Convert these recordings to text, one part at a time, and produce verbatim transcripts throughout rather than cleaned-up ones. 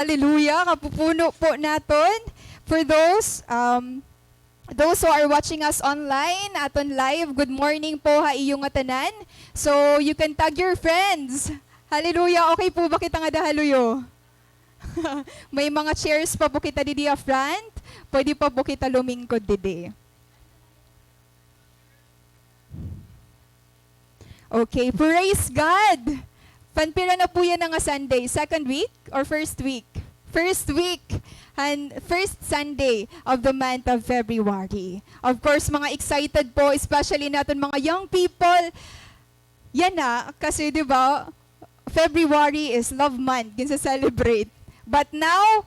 Hallelujah, kapupuno po naton. For those, um, those who are watching us online, aton live, good morning po ha iyo ngatanan. So, you can tag your friends. Hallelujah, okay po ba kita ngada ha luyo? May mga chairs pa po kita didi ha front. Pwede pa po kita lumingkod didi. Okay, praise God! Panpira na po yana nga Sunday? Second week or first week? First week. Han first Sunday of the month of February. Of course, mga excited po, especially naton mga young people. Yana, kasi, di ba, February is love month, ginse-celebrate. But now,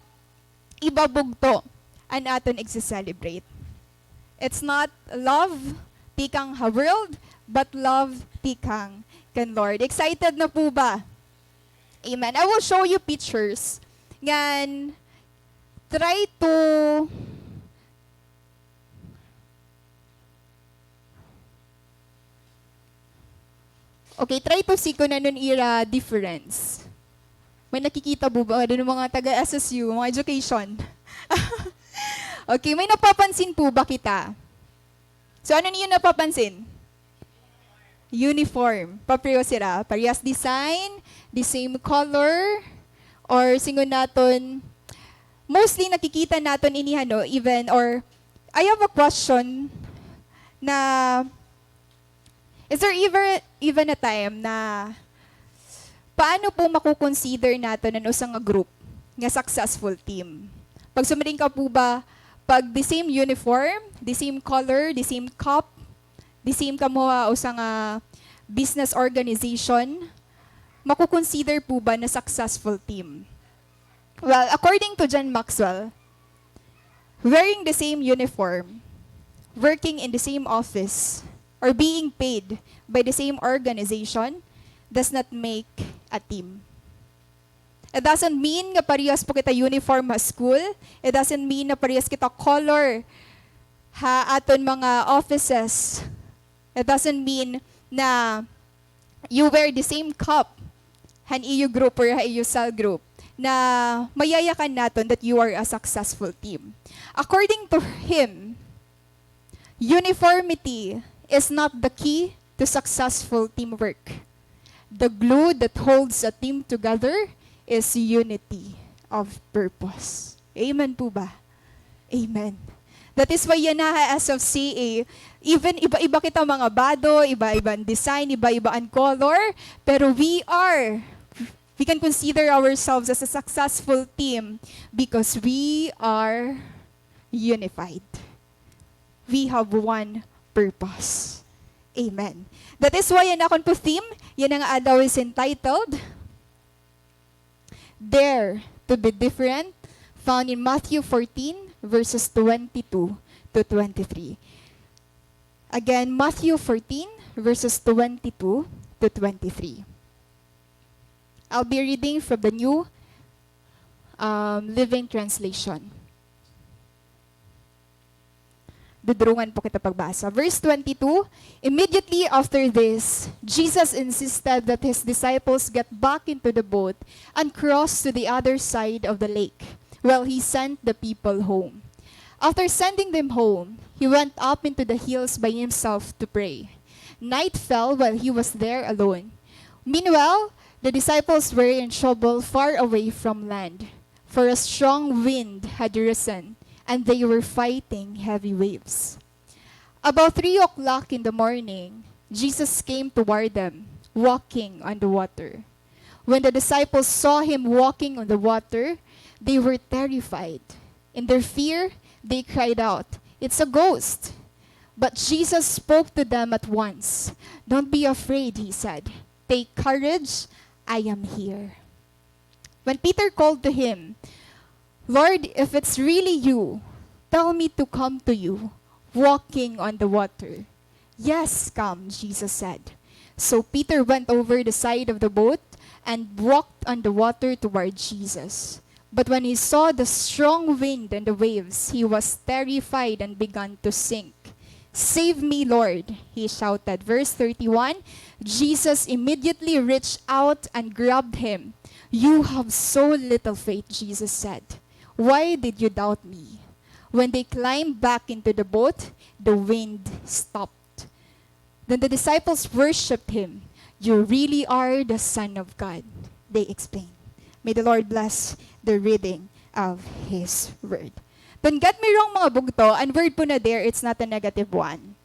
iba bugto an aton igse-celebrate. It's not love tikang ha world, but love tikang kan Lord. Excited na po ba? Amen. I will show you pictures. Ngan, try to Okay, try to see kung ano an ira difference. May nakikita po ba? Ano, mga taga S S U, mga education. Okay, may napapansin po ba kita? So, ano niyo napapansin? Uniform. Pareho sira. Parehas design, the same color, or singon naton, mostly nakikita naton ini, ano, even, or I have a question na Is there ever, even a time na paano po mako-consider naton an usa nga group nga successful team? Pag sumiring ka po ba, pag the same uniform, the same color, the same cup, the same kamo ha usa nga business organization, mako-consider po ba na successful team? Well, according to John Maxwell, wearing the same uniform, working in the same office, or being paid by the same organization does not make a team. It doesn't mean nga parehas po kita uniform ha school. It doesn't mean na parehas kita color ha aton mga offices. It doesn't mean na you wear the same cup han iyo group or ha iyo cell group, na mayayakan naton that you are a successful team. According to him, uniformity is not the key to successful teamwork. The glue that holds a team together is unity of purpose. Amen po ba? Amen. That is why yana ha S F C A, even iba-iba kita mga bado, iba-iba an design, iba-iba an color, pero we are, we can consider ourselves as a successful team because we are unified. We have one purpose. Amen. That is why an akon po theme yana nga adlaw is entitled Dare to be Different, found in Matthew fourteen, verses twenty-two to twenty-three. Again, Matthew fourteen, verses twenty-two to twenty-three. I'll be reading from the New, um, Living Translation. Dudurungan po kita pagbasa. Verse twenty-two, "Immediately after this, Jesus insisted that his disciples get back into the boat and cross to the other side of the lake, while he sent the people home. After sending them home, he went up into the hills by himself to pray. Night fell while he was there alone. Meanwhile, the disciples were in trouble far away from land, for a strong wind had risen, and they were fighting heavy waves. About three o'clock in the morning, Jesus came toward them, walking on the water. When the disciples saw him walking on the water, they were terrified. In their fear, they cried out, 'It's a ghost!' But Jesus spoke to them at once. 'Don't be afraid,' he said. 'Take courage, I am here.' When Peter called to him, 'Lord, if it's really you, tell me to come to you, walking on the water.' 'Yes, come,' Jesus said. So Peter went over the side of the boat and walked on the water toward Jesus. But when he saw the strong wind and the waves, he was terrified and began to sink. 'Save me, Lord,' he shouted. Verse thirty-one, Jesus immediately reached out and grabbed him. "You have so little faith," Jesus said. "Why did you doubt me?" When they climbed back into the boat, the wind stopped. Then the disciples worshipped him. "You really are the Son of God," they exclaimed. May the Lord bless the reading of his word. Don't get me wrong, mga bugto, an word po na dare, it's not a negative one.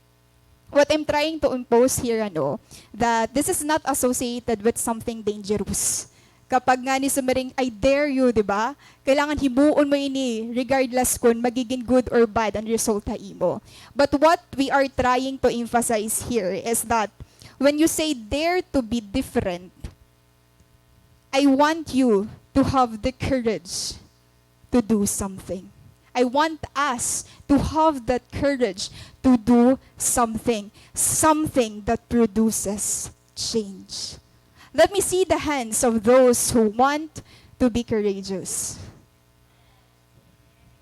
What I'm trying to impose here, ano, that this is not associated with something dangerous. Kapag ngani sumiring, "I dare you," di ba? Kailangan himuon mo ini regardless kun magiging good or bad an resulta ha imo. But what we are trying to emphasize here is that when you say, "Dare to be different," I want you to have the courage to do something. I want us to have that courage to do something, something that produces change. Let me see the hands of those who want to be courageous.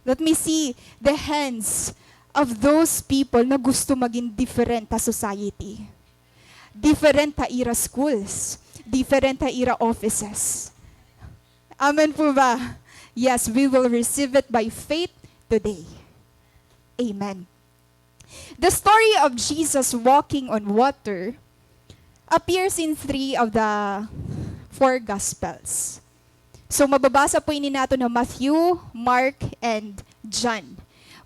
Let me see the hands of those people na gusto maging different ha society. Different ha ira schools. Different ha ira offices. Amen po ba? Yes, we will receive it by faith today. Amen. The story of Jesus walking on water appears in three of the four Gospels. So, mababasa po ini naton ha Matthew, Mark, and John.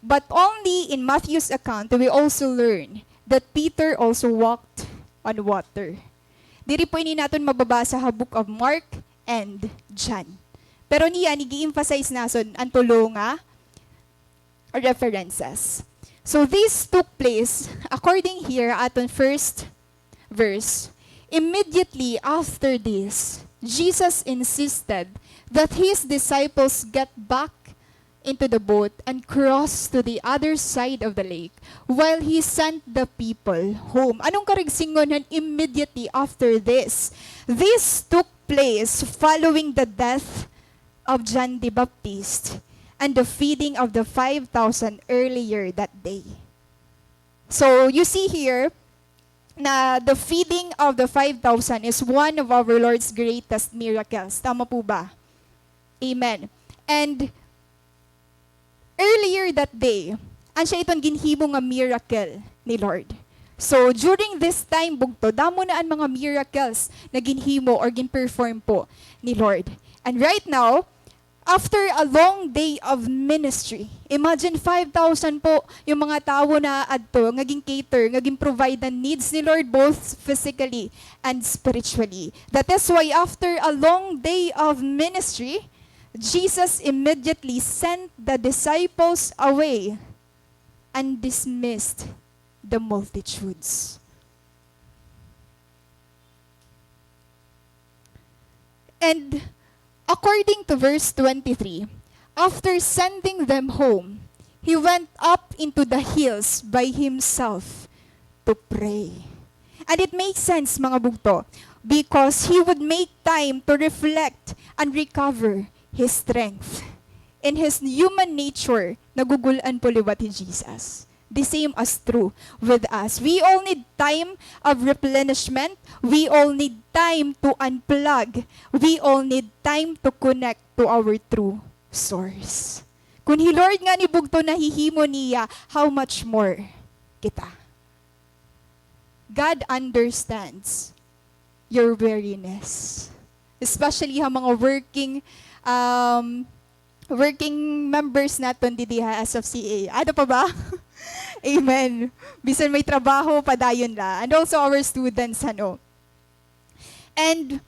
But only in Matthew's account do we also learn that Peter also walked on water. Diri po ini naton mababasa ha Book of Mark and John. Pero niyan, ig-emphasize naton an tulo nga references. So this took place, according here aton first verse, immediately after this, Jesus insisted that his disciples get back into the boat and cross to the other side of the lake while he sent the people home. Anong karigsingon han immediately after this? This took place following the death of John the Baptist and the feeding of the five thousand earlier that day. So, you see here na the feeding of the five thousand is one of our Lord's greatest miracles. Tama po ba? Amen. And earlier that day, an siya iton ginhimo nga miracle ni Lord. So, during this time, bugto, damo na an mga miracles na ginhimo or gin-perform po ni Lord. And right now, after a long day of ministry, imagine five thousand po yung mga tawo na adto, nga gin-cater, nga gin-provide ng needs ni Lord, both physically and spiritually. That is why after a long day of ministry, Jesus immediately sent the disciples away and dismissed the multitudes. And according to verse twenty-three, after sending them home, he went up into the hills by himself to pray. And it makes sense, mga bugto, because he would make time to reflect and recover his strength. In his human nature, nagugul-an po liwat hi Jesus. The same as true with us. We all need time of replenishment. We all need time to unplug. We all need time to connect to our true source. Kun hi Lord ngani bugto nahihimo niya, how much more kita? God understands your weariness. Especially ha mga working, um, working members naton didi ha S F C A. Ada pa ba? Amen. Bisan may trabaho, padayon la. And also our students, ano. And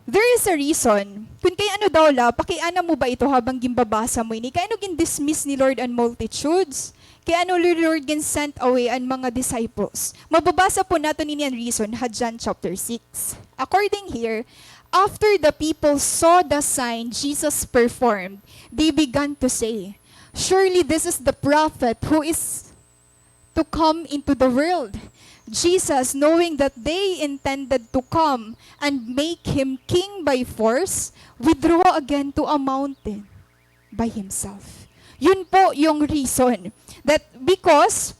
there is a reason. Kun kay ano daw la, pakiana mo ba ito habang ginbabasa mo ini? Kay ano gin-dismiss ni Lord an multitudes? Kay ano ni Lord gin-sent away an mga disciples? Mababasa po naton ini an reason ha John chapter six. According here, after the people saw the sign Jesus performed, they began to say, "Surely this is the prophet who is to come into the world." Jesus, knowing that they intended to come and make him king by force, withdrew again to a mountain by himself. Yun po yung reason that because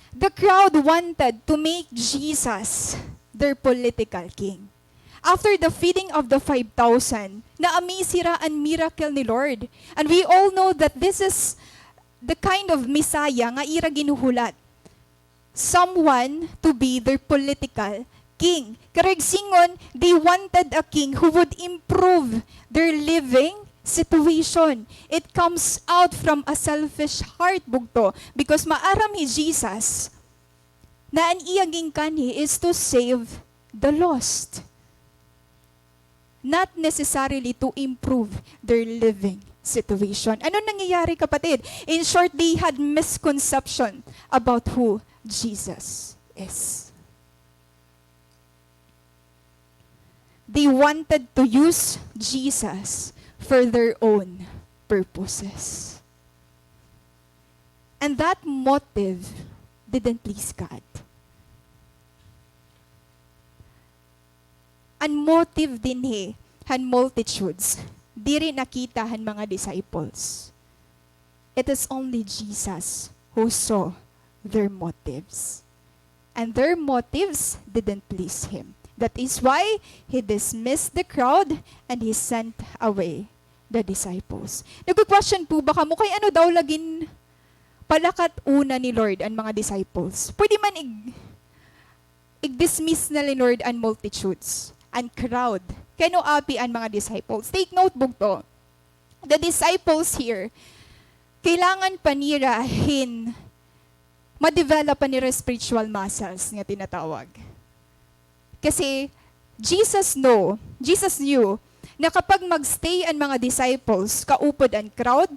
the crowd wanted to make Jesus their political king. after the feeding of the five thousand, na-amaze hira an miracle ni Lord. And we all know that this is the kind of Messiah nga ira ginhuhulat. Someone to be their political king. Karuyag sidngon, they wanted a king who would improve their living situation. It comes out from a selfish heart, bugto, because maaram hi Jesus na an iya ginkanhi is to save the lost. Not necessarily to improve their living situation. Ano nangyayari, kapatid? In short, they had misconception about who Jesus is. They wanted to use Jesus for their own purposes. And that motive didn't please God. An motive dinhi han multitudes, diri nakita han mga disciples. It is only Jesus who saw their motives. And their motives didn't please him. That is why he dismissed the crowd and he sent away the disciples. Nagku-question po ba kamo kay ano daw la ginpalakat una ni Lord an mga disciples? Pwede man ig-, ig-dismiss na ni Lord an multitudes, an crowd. Kay ano api an mga disciples? Take note, bugto. The disciples here, kailangan pa nira hin ma-develop pa nira spiritual muscles nga tinatawag. Kasi Jesus know, Jesus knew na kapag mag-stay an mga disciples kaupod an crowd,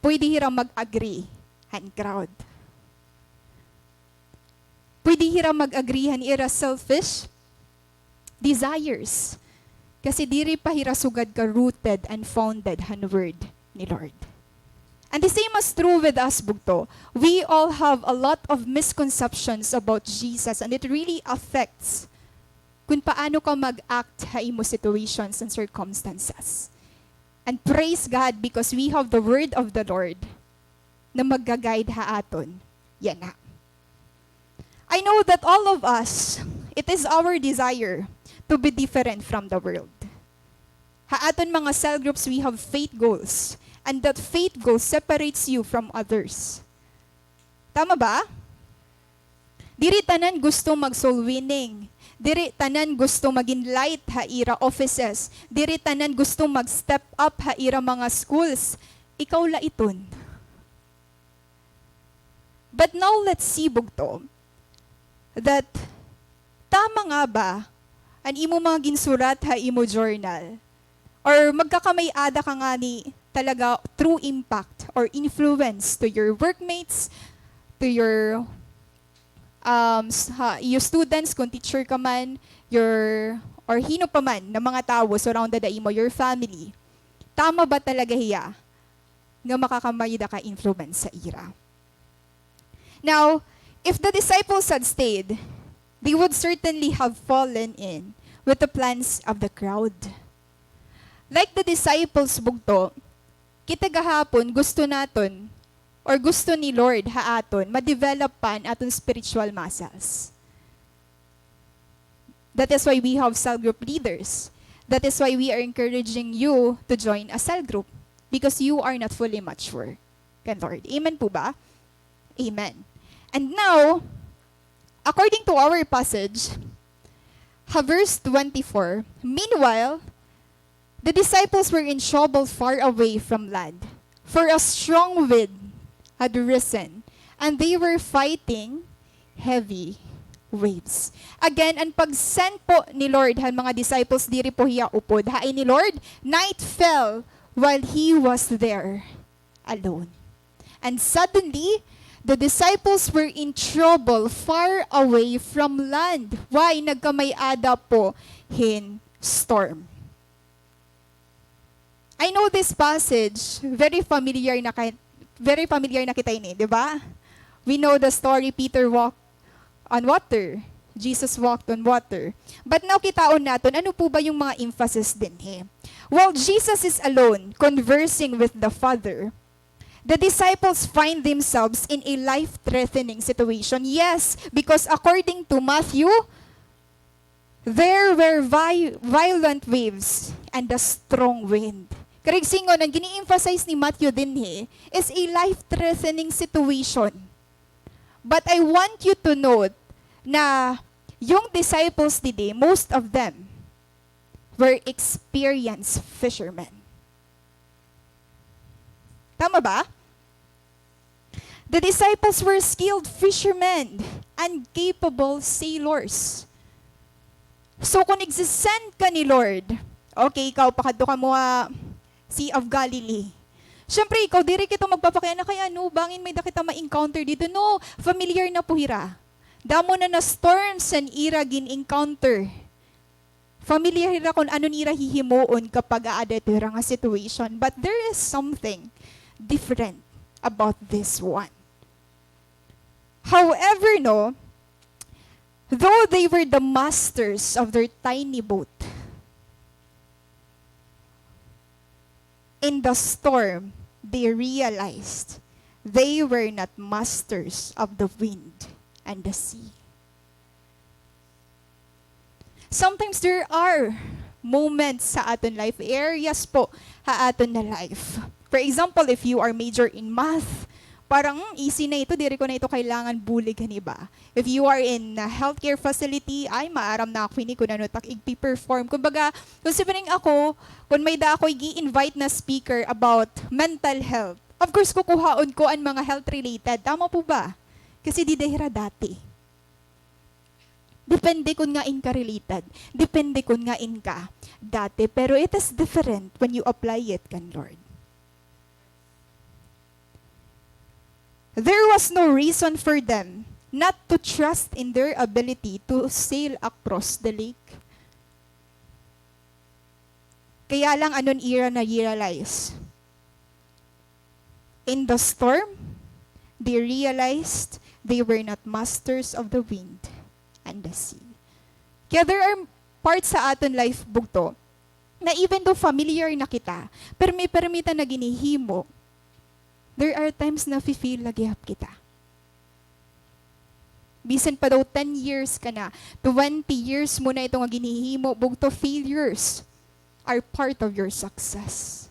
pwede hira mag-agree han crowd. Pwede hira mag-agree han ira selfish desires. Kasi diri pa hira sugad ka rooted and founded han word ni Lord. And the same is true with us, bugto. We all have a lot of misconceptions about Jesus, and it really affects kun paano ka mag-act ha imo situations and circumstances. And praise God because we have the word of the Lord na magga-guide ha aton yana. I know that all of us, it is our desire to be different from the world. Ha aton mga cell groups, we have faith goals, and that faith goal separates you from others. Tama ba? Diri tanan gusto mag-soul winning. Diri tanan gusto magin light ha ira offices. Diri tanan gusto mag-step up ha ira mga schools. Ikaw la iton. But now let's see, bugto, that tama nga ba an imo mga ginsurat ha imo journal? Or magkakamay-ada ka ngani talaga true impact or influence to your workmates, to your, um, s-, ha, your students, kung teacher ka man, your, or hino pa man na mga tawo surrounded ha imo, your family? Tama ba talaga hiya nga makakamay-ada ka influence sa ira? Now, if the disciples had stayed, they would certainly have fallen in with the plans of the crowd. Like the disciples, bugto, kita gahapon gusto naton or gusto ni Lord ha aton ma-develop pa an aton spiritual muscles. That is why we have cell group leaders. That is why we are encouraging you to join a cell group, because you are not fully mature kan Lord. Amen po ba? Amen. And now, according to our passage, ha verse twenty-four, meanwhile, the disciples were in trouble far away from land, for a strong wind had risen, and they were fighting heavy waves. Again, an pag-send po ni Lord han mga disciples diri po hiya upod ha ini Lord, night fell while he was there alone. And suddenly, the disciples were in trouble far away from land. Why? Nagkamay-ada po hin storm. I know this passage, very familiar na kay-, very familiar na kita ini, di ba? We know the story, Peter walked on water. Jesus walked on water. But now kitaon naton, ano po ba yung mga emphasis dinhi? While Jesus is alone, conversing with the Father, the disciples find themselves in a life-threatening situation. Yes, because according to Matthew, There were vi-, violent waves and a strong wind. Karuyag sidngon, an gini-emphasize ni Matthew dinhi is a life-threatening situation. But I want you to note na yung disciples didi, most of them were experienced fishermen. Tama ba? The disciples were skilled fishermen and capable sailors. So, kung igsi-send ka ni Lord, okay, ikaw, pakadto kamo ha Sea of Galilee. Siyempre, ikaw, diri kita magpapakiana kay ano, bangin may-ada kita ma-encounter didto. No, familiar na po hira. Damo na na storms an ira gin-encounter. Familiar hira kon ano an ira hihimuon kapag aada ito hira nga situation. But there is something different about this one. However, no, though they were the masters of their tiny boat, in the storm, they realized they were not masters of the wind and the sea. Sometimes there are moments sa aton life, areas po ha aton na life. For example, if you are major in math, parang, "Hmm, easy na ito, diri ko na ito kailangan bulig han iba." If you are in a healthcare facility, "Ay, maaram na ako hini kon ano tak igpi-perform." Kumbaga, kung siring ako, kung may-ada ako ig-i-invite na speaker about mental health, of course, kukuhaon ko an mga health-related. Tama po ba? Kasi dida hira dati. Depende kon ngain ka related. Depende kon ngain ka dati. Pero it is different when you apply it kan Lord. There was no reason for them not to trust in their ability to sail across the lake. Kaya lang, ano an ira na-realize? In the storm, they realized they were not masters of the wind and the sea. Kaya there are parts sa aton life, bugto, na even though familiar na kita, permi-permi ta na ginhihimo, there are times na nafe-fail la gihap kita. Bisan pa daw ten years ka na, twenty years mo na ito nga ginhihimo, bugto, failures are part of your success.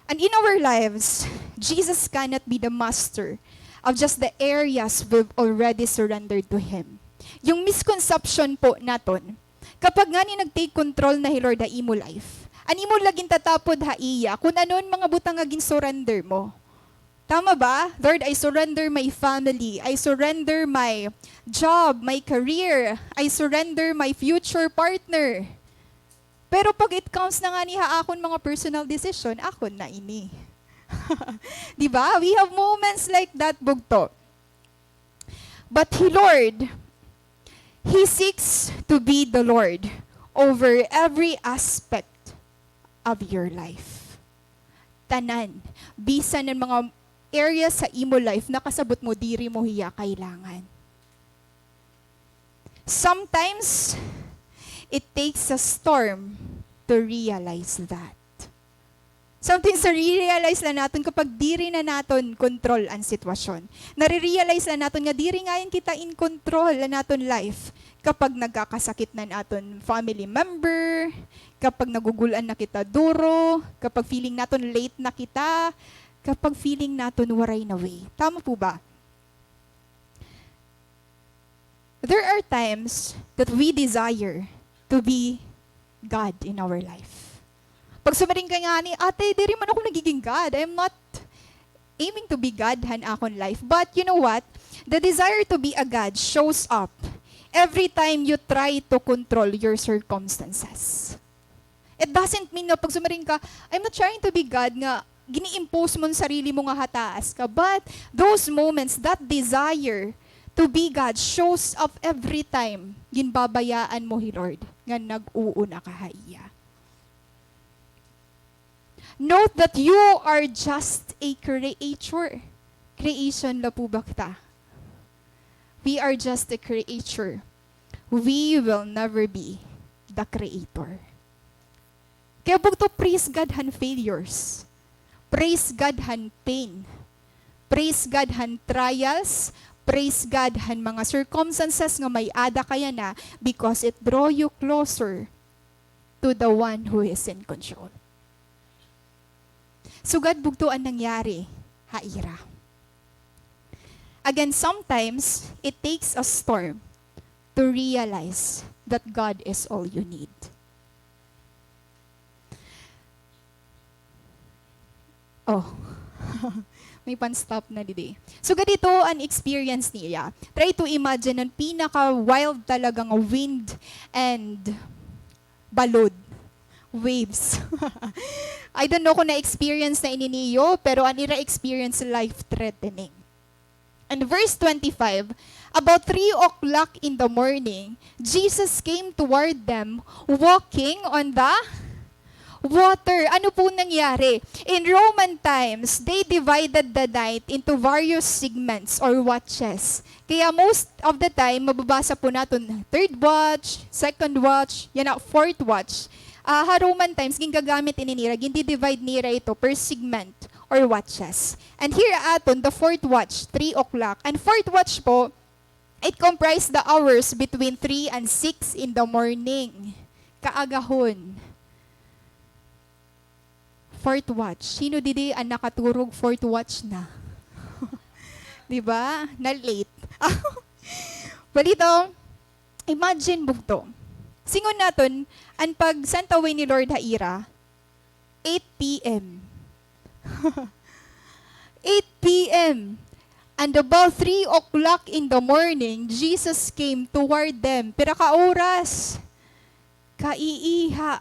And in our lives, Jesus cannot be the master of just the areas we've already surrendered to Him. Yung misconception po naton, kapag ngani nag-take control na hi Lord ha imo life, an imo la gintatapod ha iya, kun ano an mga butang nga gin-surrender mo. Tama ba? "Lord, I surrender my family. I surrender my job, my career. I surrender my future partner." Pero pag it comes na ngani ha akon mga personal decision, akon na ini. Di ba? We have moments like that, bugto. But hi Lord, He seeks to be the Lord over every aspect of your life. Tanan. Bisan an mga areas sa imo life, nakasabot mo, diri mo hiya kailangan. Sometimes, it takes a storm to realize that. Sometimes, nare-realize la naton kapag diri na naton control an sitwasyon. Nare-realize la naton nga diri ngayon kita in control an aton life kapag nagkakasakit na an aton family member, kapag nagugul-an na kita duro, kapag feeling naton late na kita, kapag feeling naton waray na way. Tama po ba? There are times that we desire to be God in our life. Pag sumiring ka ngani, "Ate, diri man ako nagiging God. I am not aiming to be God han akon life." But you know what? The desire to be a God shows up every time you try to control your circumstances. It doesn't mean nga pag sumiring ka, "I'm not trying to be God," nga gini-impose mo an sarili mo nga hataas ka. But those moments, that desire to be God shows up every time ginbabayaan mo hi Lord nga nag-uuna ka ha iya. Note that you are just a creature. Creation la po ba kita? We are just a creature. We will never be the creator. Kaya bugto, praise God han failures. Praise God han pain. Praise God han trials. praise God han mga circumstances nga may-ada ka yana, because it draw you closer to the one who is in control. Sugad bugto an nangyari ha ira. Again, sometimes it takes a storm to realize that God is all you need. Oh. May pan-stop na didi. Sugad ito an experience niya. Try to imagine an pinaka-wild talaga nga wind and balod, waves. I don't know kung na-experience na ini niyo, pero an ira experience life-threatening. And verse twenty-five, "About three o'clock in the morning, Jesus came toward them, walking on the water." Ano po nangyari? In Roman times, they divided the night into various segments or watches. Kaya most of the time, mababasa po naton third watch, second watch, yana, fourth watch. Ah, ha Roman times, gingagamit ini nira, gindi-divide nira ito per segment or watches. And here aton, the fourth watch, three o'clock. And fourth watch po, it comprised the hours between three and six in the morning. Kaagahon. Fourth watch. Sino didi an nakaturog fourth watch na? Di ba? Na-late. Balito, imagine bugto. Singon naton, an pag-sent away ni Lord ha ira, eight P M. Eight P M. And about three o'clock in the morning, Jesus came toward them. Pira ka oras? Kaiiha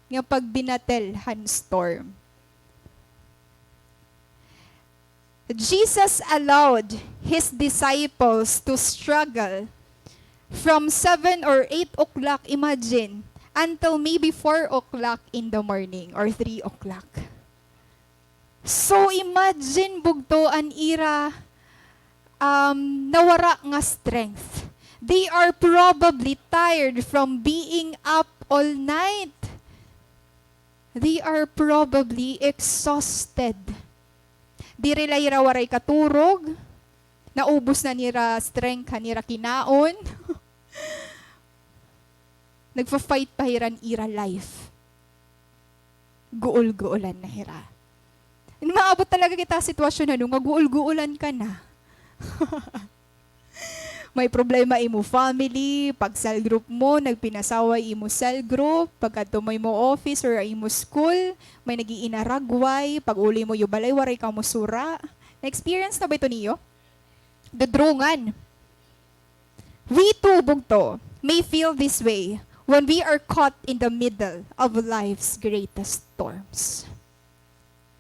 nga pagbinatel han storm. Jesus allowed his disciples to struggle from seven or eight o'clock, imagine, until maybe four o'clock in the morning or three o'clock. So, imagine bugto an ira, um, nawara nga strength. They are probably tired from being up all night. They are probably exhausted. Diri la hira waray katurog, naubos na nira strength han ira kinaon. Nagfa-fight pa hira han ira life. Guol-guolan na hira. Maabot talaga kita ha sitwasyon, ano, nga guol-guolan ka na. May problema imo family, pag-cell group mo, nagpinasaway imo cell group, pagkadto mo imo office or imo school, may nag-iinaragway, pag-uli mo iyo balay, waray kamo sura. Na-experience na ba ito niyo? Dudrungan. We too, bugto, may feel this way when we are caught in the middle of life's greatest storms.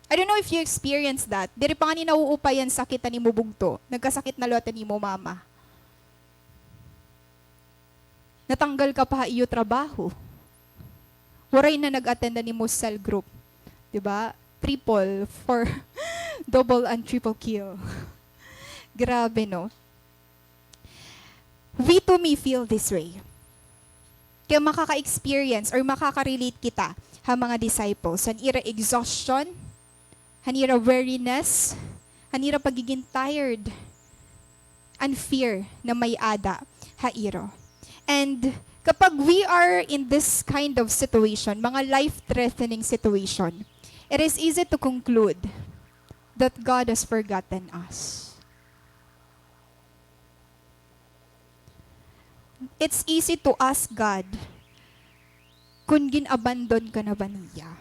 I don't know if you experience that. Diri pa ngani nauupay an sakit han imo bugto. Nagkasakit na liwat an imo mama. Natanggal ka pa ha iyo trabaho. Waray na nag-attend han imo cell group. Di ba? Triple, four, double and triple kill. Grabe, no? We too may feel this way. Kaya makaka-experience or makaka-relate kita ha mga disciples, han ira exhaustion, han ira weariness, han ira pagiging tired, an fear na may-ada ha ira. And kapag we are in this kind of situation, mga life-threatening situation, it is easy to conclude that God has forgotten us. It's easy to ask God kon gin-abandon ka na ba niya.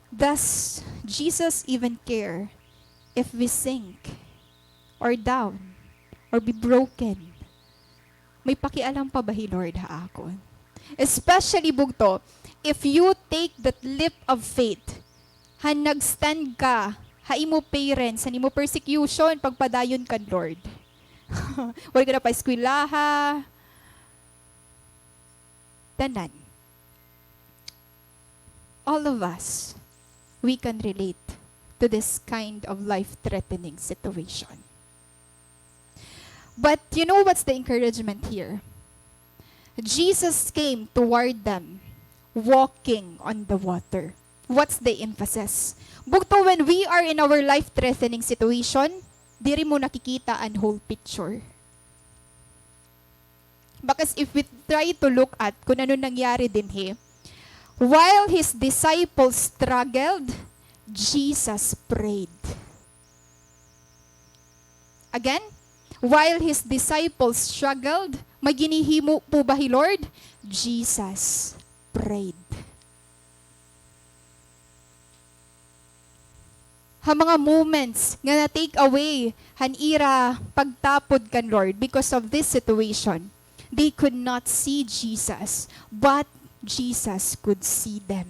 Does Jesus even care if we sink or down or be broken? May pakialam pa ba hi Lord ha akon? Especially, bugto, if you take that leap of faith, han nag-stand ka ha imo parents, han imo persecution, pagpadayon kan Lord. Waray ka na pa-eskwelaha. Tanan. All of us, we can relate to this kind of life-threatening situation. But you know what's the encouragement here? Jesus came toward them, walking on the water. What's the emphasis? Bugto, when we are in our life-threatening situation, diri mo nakikita an whole picture. Because if we try to look at kung ano nangyari dinhi, while his disciples struggled, Jesus prayed. Again, while his disciples struggled, may ginhihimo po ba hi Lord? Jesus prayed. Ha mga moments nga na-take away han ira pagtapod kan Lord because of this situation, they could not see Jesus, but Jesus could see them.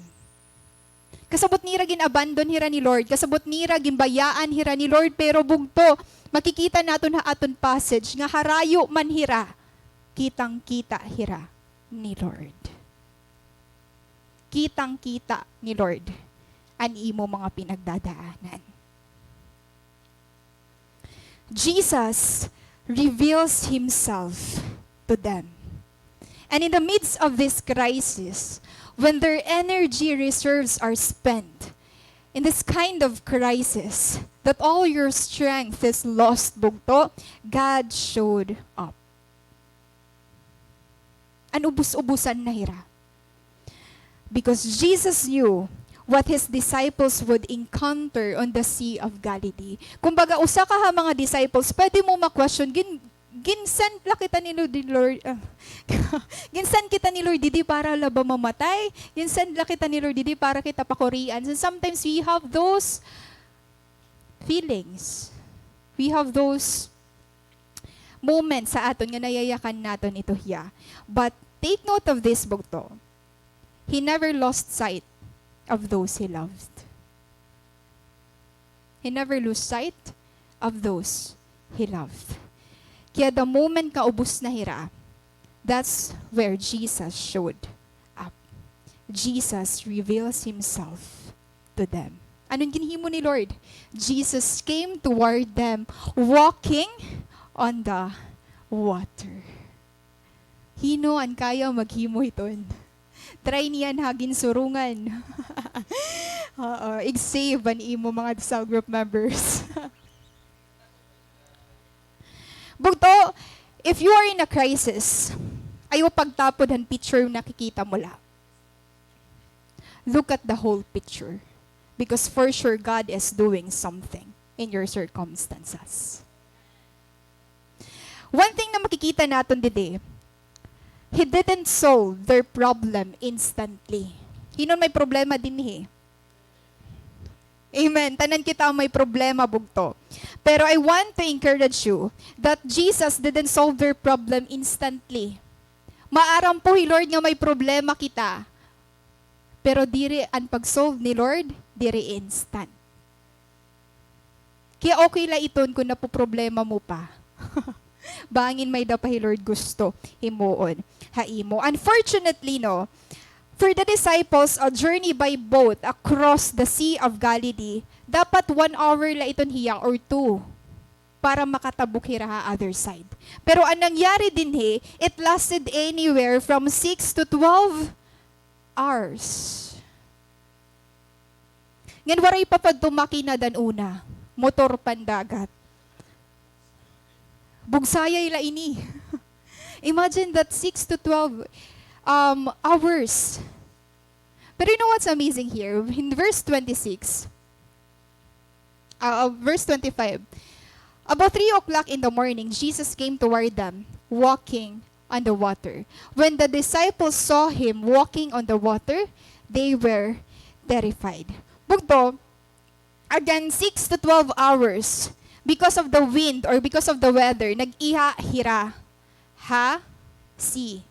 Kasabot nira gin-abandon hira ni Lord, kasabot nira ginbayaan hira ni Lord, pero bugto, makikita naton ha aton passage nga harayo man hira, kitang-kita hira ni Lord. Kitang-kita ni Lord an imo mga pinagdadaanan. Jesus reveals himself to them. And in the midst of this crisis, when their energy reserves are spent, in this kind of crisis, that all your strength is lost, bugto, God showed up. An ubos-ubusan na hira. Because Jesus knew what his disciples would encounter on the Sea of Galilee. Kumbaga, usa ka ha mga disciples, pwede mo ma-question, gin-, gin-send la kita ni Lord, Lord, ah, gin-send kita ni Lord didi para la ba mamatay? Gin-send la kita ni Lord didi para kita pakurian? So sometimes we have those feelings. We have those moments sa aton nga nayayakan naton ito hiya. But take note of this, bugto. He never lost sight of those he loved. He never lose sight of those he loved. Kaya the moment nga ubos na hira, that's where Jesus showed up. Jesus reveals himself to them. Ano an ginhimo ni Lord? Jesus came toward them walking on the water. Hin-o an kaya maghimo hiton? Try niyan ha ginsurungan. Oo, ig-save an imo mga cell group members. Bugto, if you are in a crisis, ayaw pagtapod han picture nga nakikita mo la. Look at the whole picture. Because for sure, God is doing something in your circumstances. One thing na makikita naton didi, he didn't solve their problem instantly. Hin-o an may problema dinhi? Amen. Tanan kita may problema, bugto. Pero I want to encourage you that Jesus didn't solve their problem instantly. Maaram po hi Lord nga may problema kita. Pero diri an pag-solve ni Lord, diri instant. Kaya okay la iton kon napoproblema mo pa. Bangin may-ada pa hi Lord gusto himuon ha imo. Unfortunately, no, for the disciples, a journey by boat across the Sea of Galilee, dapat one hour la iton hiya or two para makatabok hira ha other side. Pero an nangyari dinhi, it lasted anywhere from six to twelve hours. Ngan waray pa padto makina dan una, motor pan dagat. Bugsayay la ini. Imagine that, six to twelve, um, hours. Pero you know what's amazing here? In verse twenty-six, uh, uh, verse twenty-five, "About three o'clock in the morning, Jesus came toward them, walking on the water. When the disciples saw him walking on the water, they were terrified." Bugto, again, six to twelve hours, because of the wind or because of the weather, nag-iha hira ha sea.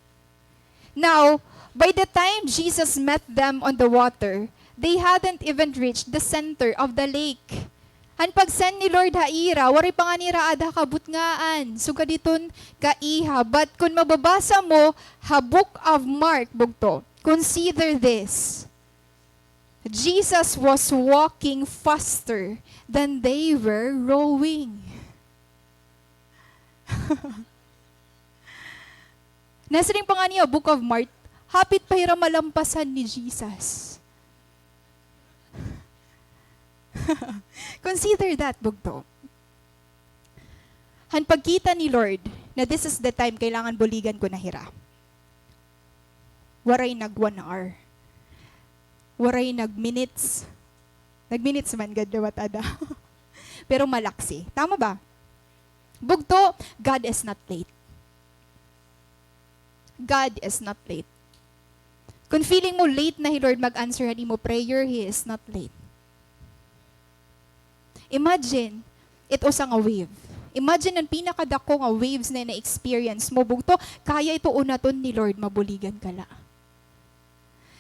Now, by the time Jesus met them on the water, they hadn't even reached the center of the lake. An pag-send ni Lord ha ira, waray pa ngani ira aada ha kabutngaan. Sugad hiton kaiha. But kon mababasa mo ha Book of Mark, bugto, consider this. Jesus was walking faster than they were rowing. Nasiring pa ngani ha Book of Mark, hapit pa hira malampasan ni Jesus. Consider that, bugto. Han pagkita ni Lord na this is the time kailangan buligan ko na hira. Waray nag one hour. Waray nag minutes. Nag minutes man gad liwat ada. Pero malaksi. Tama ba? Bugto, God is not late. God is not late. Kon feeling mo late na hi Lord mag-answer han imo prayer, He is not late. Imagine, it usa nga wave. Imagine an pinakadako nga waves na na-experience mo. Bugto, kaya ito unaton ni Lord, mabuligan ka la.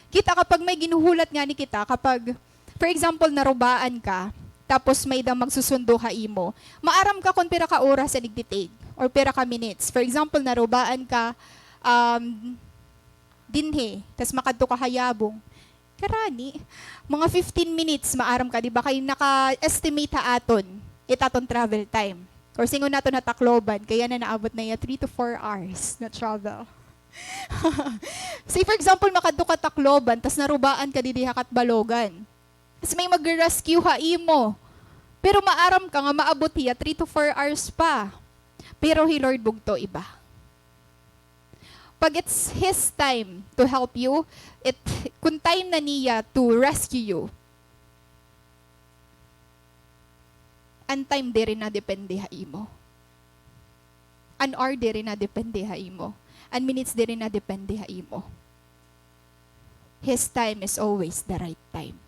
Kita, kapag may ginhuhulat ngani kita, kapag, for example, narubaan ka, tapos may-ada magsusundo ha imo, maaram ka kon pira ka oras an igti-take, or pira ka minutes. For example, narubaan ka, um, dinhi, tas makadto ka ha Yabong. Karani, mga fifteen minutes, maaram ka, di ba? Kay naka-estimate ha aton, it aton travel time. Or siring naton ha Tacloban, kay yana naabot na iya three to four hours na travel. Say, for example, makadto ka Tacloban, tas narubaan ka didi ha Catbalogan. Tas may mag-rescue ha imo. Pero maaram ka nga maabot hiya three to four hours pa. Pero hi Lord bugto iba. Pag it's His time to help you, it, kun time na niya to rescue you, an time diri na depende ha imo. An hour diri na depende ha imo. An minutes diri na depende ha imo. His time is always the right time.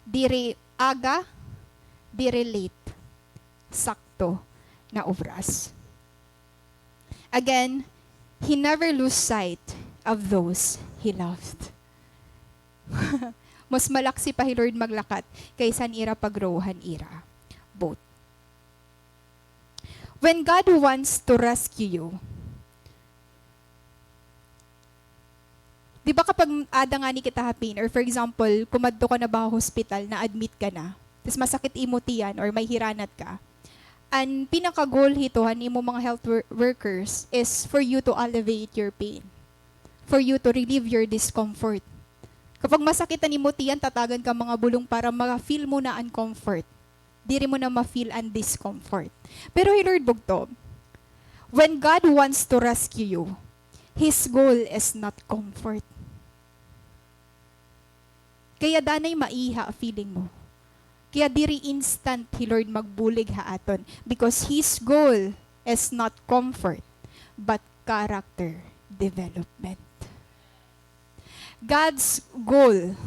Diri aga, diri late. Sakto na oras. Again, He never lose sight of those He loved. Mas malaksi pa hi Lord maglakat kaysa an ira pag-row han ira boat. When God wants to rescue you, di ba kapag ada ngani kita ha pain, or for example, kumadto ka na ba ha hospital, na-admit ka na, tas masakit imo tiyan or may hiranat ka, an pinaka-goal hito han imo mga health wor-, workers is for you to alleviate your pain, for you to relieve your discomfort. Kapag masakit an imo tiyan, tatagan ka mga bulong para ma-feel mo na an comfort. Diri mo na ma-feel an discomfort. Pero hi Lord bugto, when God wants to rescue you, His goal is not comfort. Kaya danay maiha feeling mo. Kaya diri instant hi Lord magbulig ha aton, because His goal is not comfort, but character development. God's goal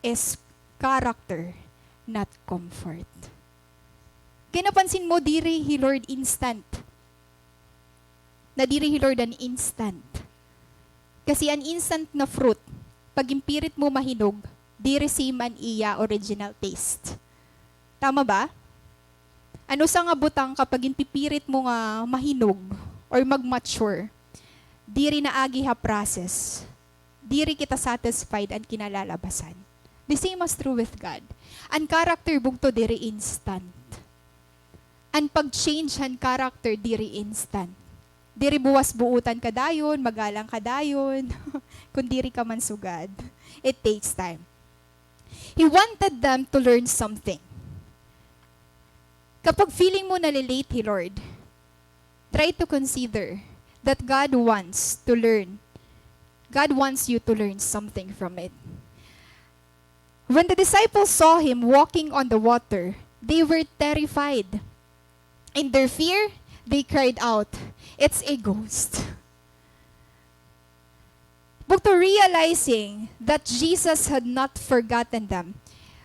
is character, not comfort. Kay napansin mo, diri hi Lord instant. Na diri hi Lord an instant. Kasi an instant na fruit, pag ginpirit mo mahinog, diri same an iya original taste. Tama ba? An usa nga butang kapag ginpipirit mo nga mahinog or mag-mature, diri naagi ha process, diri kita satisfied an kinalalabasan. The same as true with God. An character bugto diri instant. An pag-change han character diri instant. Diri buwas buutan ka dayon, magalang ka dayon, kun diri ka man sugad. It takes time. He wanted them to learn something. Kapag feeling mo nale-late hi Lord, try to consider that God wants to learn. God wants you to learn something from it. When the disciples saw Him walking on the water, they were terrified. In their fear, they cried out, "It's a ghost." Bugto, realizing that Jesus had not forgotten them.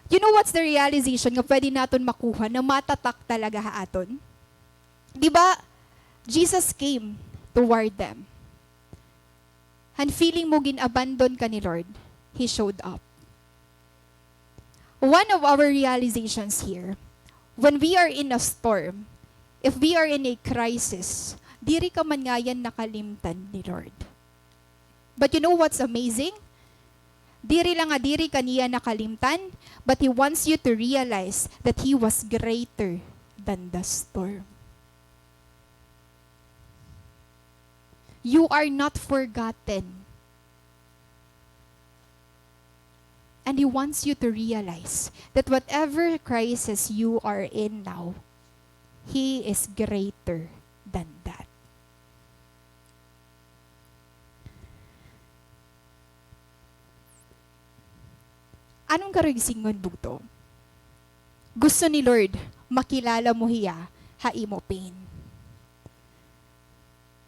You know what's the realization nga pwede naton makuha na matatak talaga ha aton? Di ba, Jesus came toward them. Han feeling mo gin-abandon ka ni Lord, He showed up. One of our realizations here, when we are in a storm, if we are in a crisis, diri ka man ngayan nakalimtan ni Lord. But you know what's amazing? Diri la nga diri ka niya nakalimtan, but He wants you to realize that He was greater than the storm. You are not forgotten. An He wants you to realize that whatever crisis you are in now, He is greater than that. Ano an karuyag sidngon, bugto? Gusto ni Lord makilala mo hiya ha imo pain.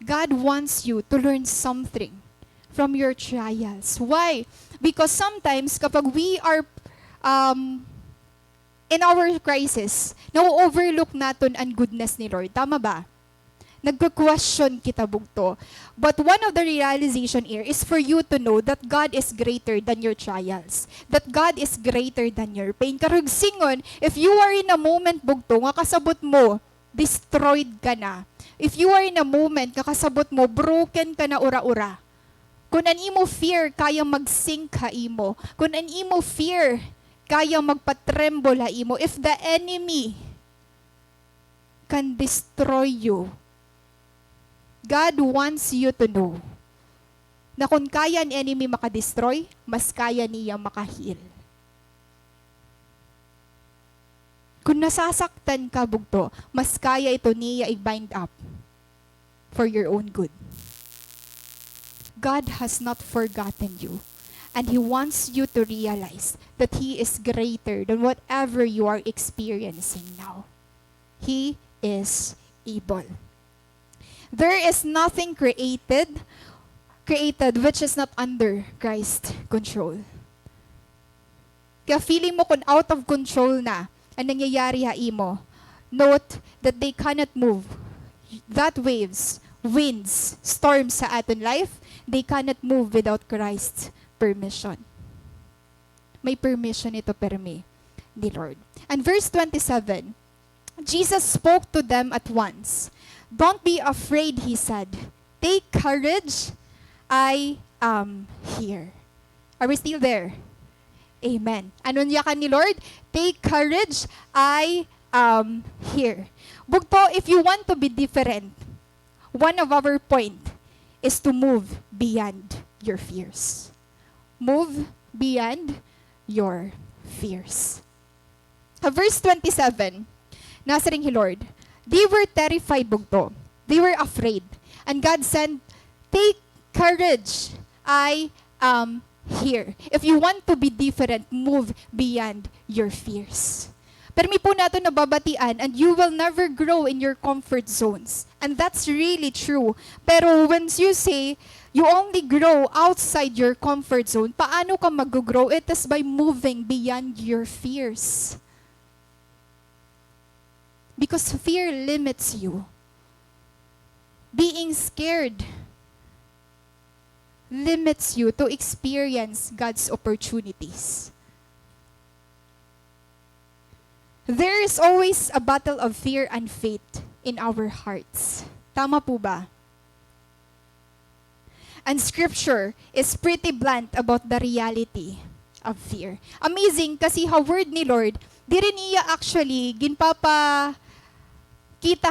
God wants you to learn something from your trials. Why? Because sometimes kapag we are, um, in our crisis, na-overlook naton an goodness ni Lord. Tama ba? Nagko-question kita, bugto. But one of the realization here is for you to know that God is greater than your trials, that God is greater than your pain. Karuyag sidngon, if you are in a moment, bugto, nga kasabot mo, destroyed ka na. If you are in a moment nga kasabot mo, broken ka na ura-ura. Kon an imo fear kaya mag-sink ha imo, kon an imo fear kaya magpa-tremble ha imo, if the enemy can destroy you, God wants you to know na kon kaya an enemy maka-destroy, mas kaya niya maka-heal. Kon nasasaktan ka, bugto, mas kaya ito niya i-bind up for your own good. God has not forgotten you, and He wants you to realize that He is greater than whatever you are experiencing now. He is able. There is nothing created, created which is not under Christ's control. Kaya feeling mo kon out of control na an nangyayari ha imo, note that they cannot move. That waves, winds, storms sa aton life, they cannot move without Christ's permission. May permission ito permi ni Lord. And verse twenty-seven, Jesus spoke to them at once. "Don't be afraid," He said. "Take courage, I am here." Are we still there? Amen. Ano an yakan ni Lord? "Take courage, I am here." Bugto, if you want to be different, one of our point is to move beyond your fears. Move beyond your fears. Ha verse twenty-seven, nasiring hi Lord, they were terrified, bugto. They were afraid. And God said, "Take courage. I am here." If you want to be different, move beyond your fears. Permi po naton nababatian, and you will never grow in your comfort zones. And that's really true. Pero once you say, you only grow outside your comfort zone, paano ka mag-grow? It is by moving beyond your fears. Because fear limits you. Being scared limits you to experience God's opportunities. There is always a battle of fear and faith in our hearts. Tama po ba? And scripture is pretty blunt about the reality of fear. Amazing kasi ha word ni Lord, diri niya actually ginpapakita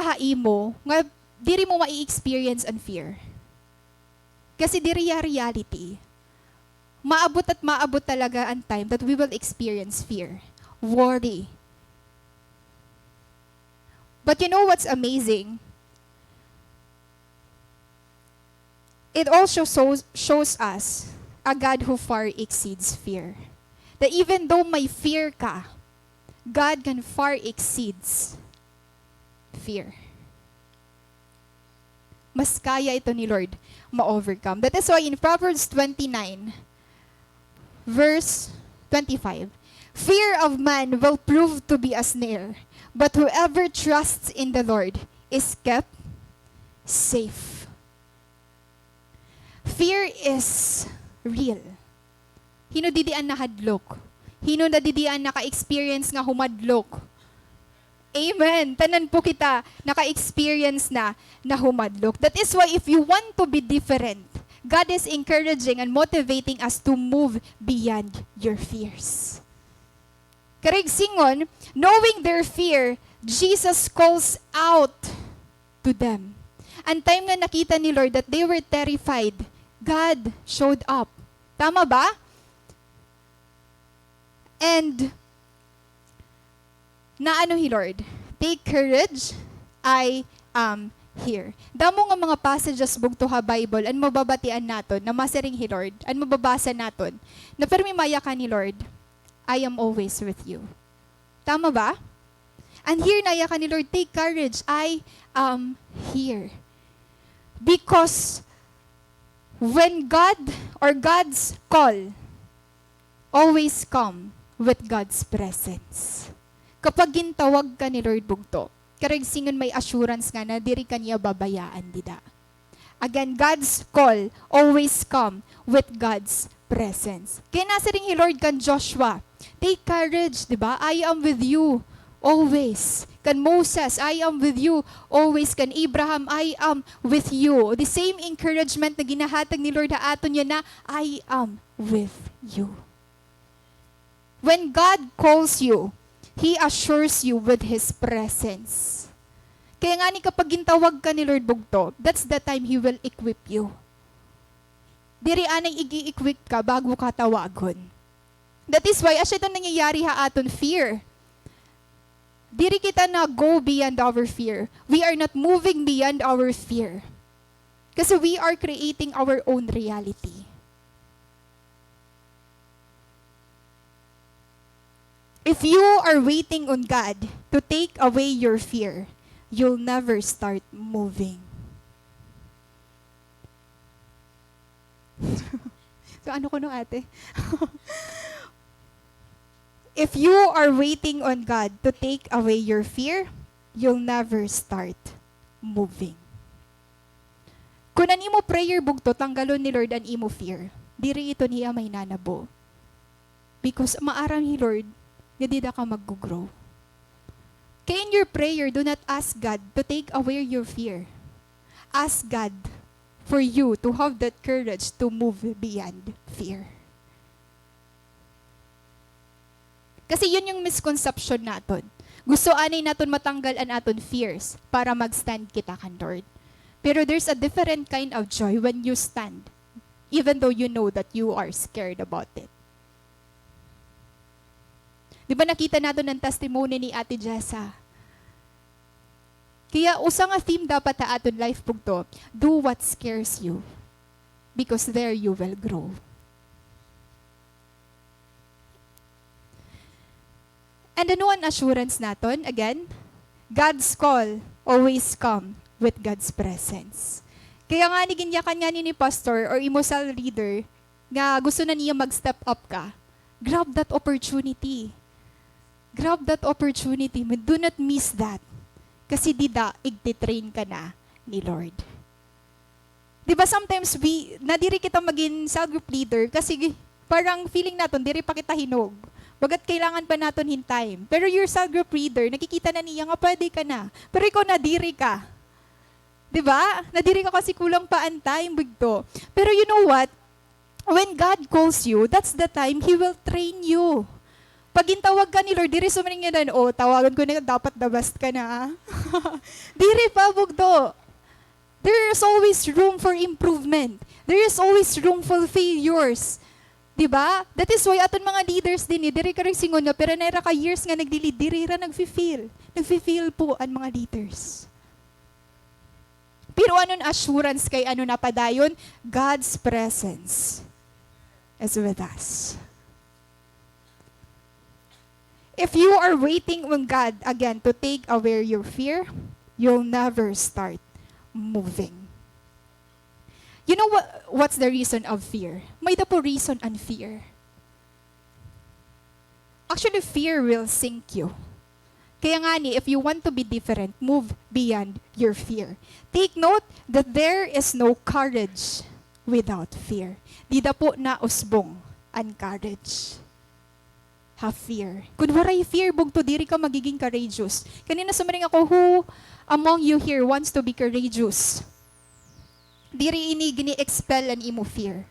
ha imo nga diri mo mai-experience an fear. Kasi diri hiya reality. Maabot at maabot talaga an time that we will experience fear, worry. But you know what's amazing? It also shows, shows us a God who far exceeds fear. That even though may fear ka, God can far exceeds fear. Mas kaya ito ni Lord ma-overcome. That is why in Proverbs twenty-nine, verse twenty-five, "Fear of man will prove to be a snare, but whoever trusts in the Lord is kept safe." Fear is real. Hin-o didi an nahadlok? Hin-o na didi an naka-experience nga humadlok? Amen. Tanan po kita naka-experience na, na humadlok. That is why if you want to be different, God is encouraging and motivating us to move beyond your fears. Karuyag sidngon, knowing their fear, Jesus calls out to them. An time nga nakita ni Lord that they were terrified, God showed up. Tama ba? And naano hi Lord, "Take courage, I am here." Damo nga mga passages bugto ha Bible an mababatian naton na masiring hi Lord, an mababasa naton, na pirmi mayakan ni Lord, "I am always with you." Tama ba? And here, nayakan ni Lord, "Take courage, I am here." Because when God or God's call always come with God's presence. Kapag gintawag ka ni Lord bugto, karuyag singon may assurance nga na diri ka niya babayaan dida. Again, God's call always come with God's presence. Kaya nasiring hi Lord kan Joshua, "Take courage," di ba? "I am with you always." Kan Moses, "I am with you always." Kan Abraham, "I am with you." The same encouragement na ginahatag ni Lord ha aton yana, "I am with you." When God calls you, He assures you with His presence. Kaya ngani kapag gintawag ka ni Lord bugto, that's the time He will equip you. Diri anay ig-i-equip ka bago ka tawagon. That is why, asya ito nangyayari ha aton fear. Diri kita na-go beyond our fear. We are not moving beyond our fear. Kasi we are creating our own reality. If you are waiting on God to take away your fear, you'll never start moving. So, ano ko no, ate? If you are waiting on God to take away your fear, you'll never start moving. Kun an imo prayer bugto, tanggalon ni Lord an imo fear, diri ito niya mahinanabo. Because maaram hi Lord nga dida ka mag-grow. Kaya in your prayer, do not ask God to take away your fear. Ask God for you to have that courage to move beyond fear. Kasi yun yung misconception naton. Gusto anay naton matanggal an aton fears para mag-stand kita kan Lord. Pero there's a different kind of joy when you stand, even though you know that you are scared about it. Di ba nakita naton an testimony ni Ate Jessa? Kaya usa nga theme dapat ha aton life bugto, do what scares you, because there you will grow. And ano an assurance naton? Again, God's call always come with God's presence. Kaya ngani ginyakan ngani ni pastor or imo cell leader nga gusto na niya mag-step up ka, grab that opportunity. Grab that opportunity. Do not miss that. Kasi dida, igtitrain ka na ni Lord. Di ba sometimes we, nadiri kita magin cell group leader kasi parang feeling naton diri pa kita hinog. Bagat kailangan pa naton hin time. Pero your cell group leader, nakikita na niya nga pwede ka na. Pero ikaw nadiri ka. Di ba? Nadiri ka kasi kulang pa an time, bugto. Pero you know what? When God calls you, that's the time He will train you. Pag gintawag ka ni Lord, diri sumaring nga, "O, tawagan ko na, dapat the best ka na, ah." Diri pa, bugto. There is always room for improvement. There is always room for failures. Di ba? That is why aton mga leaders dinhi, diri ka rin singon nga, pero naira ka years nga nagli-lead, diri ra nagfi-fail. Nagfi-fail po an mga leaders. Pero ano an assurance kay ano napadayon? God's presence is with us. If you are waiting on God again to take away your fear, you'll never start moving. You know what, what's the reason of fear? May-ada po reason an fear. Actually, fear will sink you. Kaya ngani, if you want to be different, move beyond your fear. Take note that there is no courage without fear. Dida po nausbong an courage ha fear. Kun waray fear, bugto, diri ka magiging courageous. Kanina sumaring ako, who among you here wants to be courageous? Diri ini gini-expel an imo fear.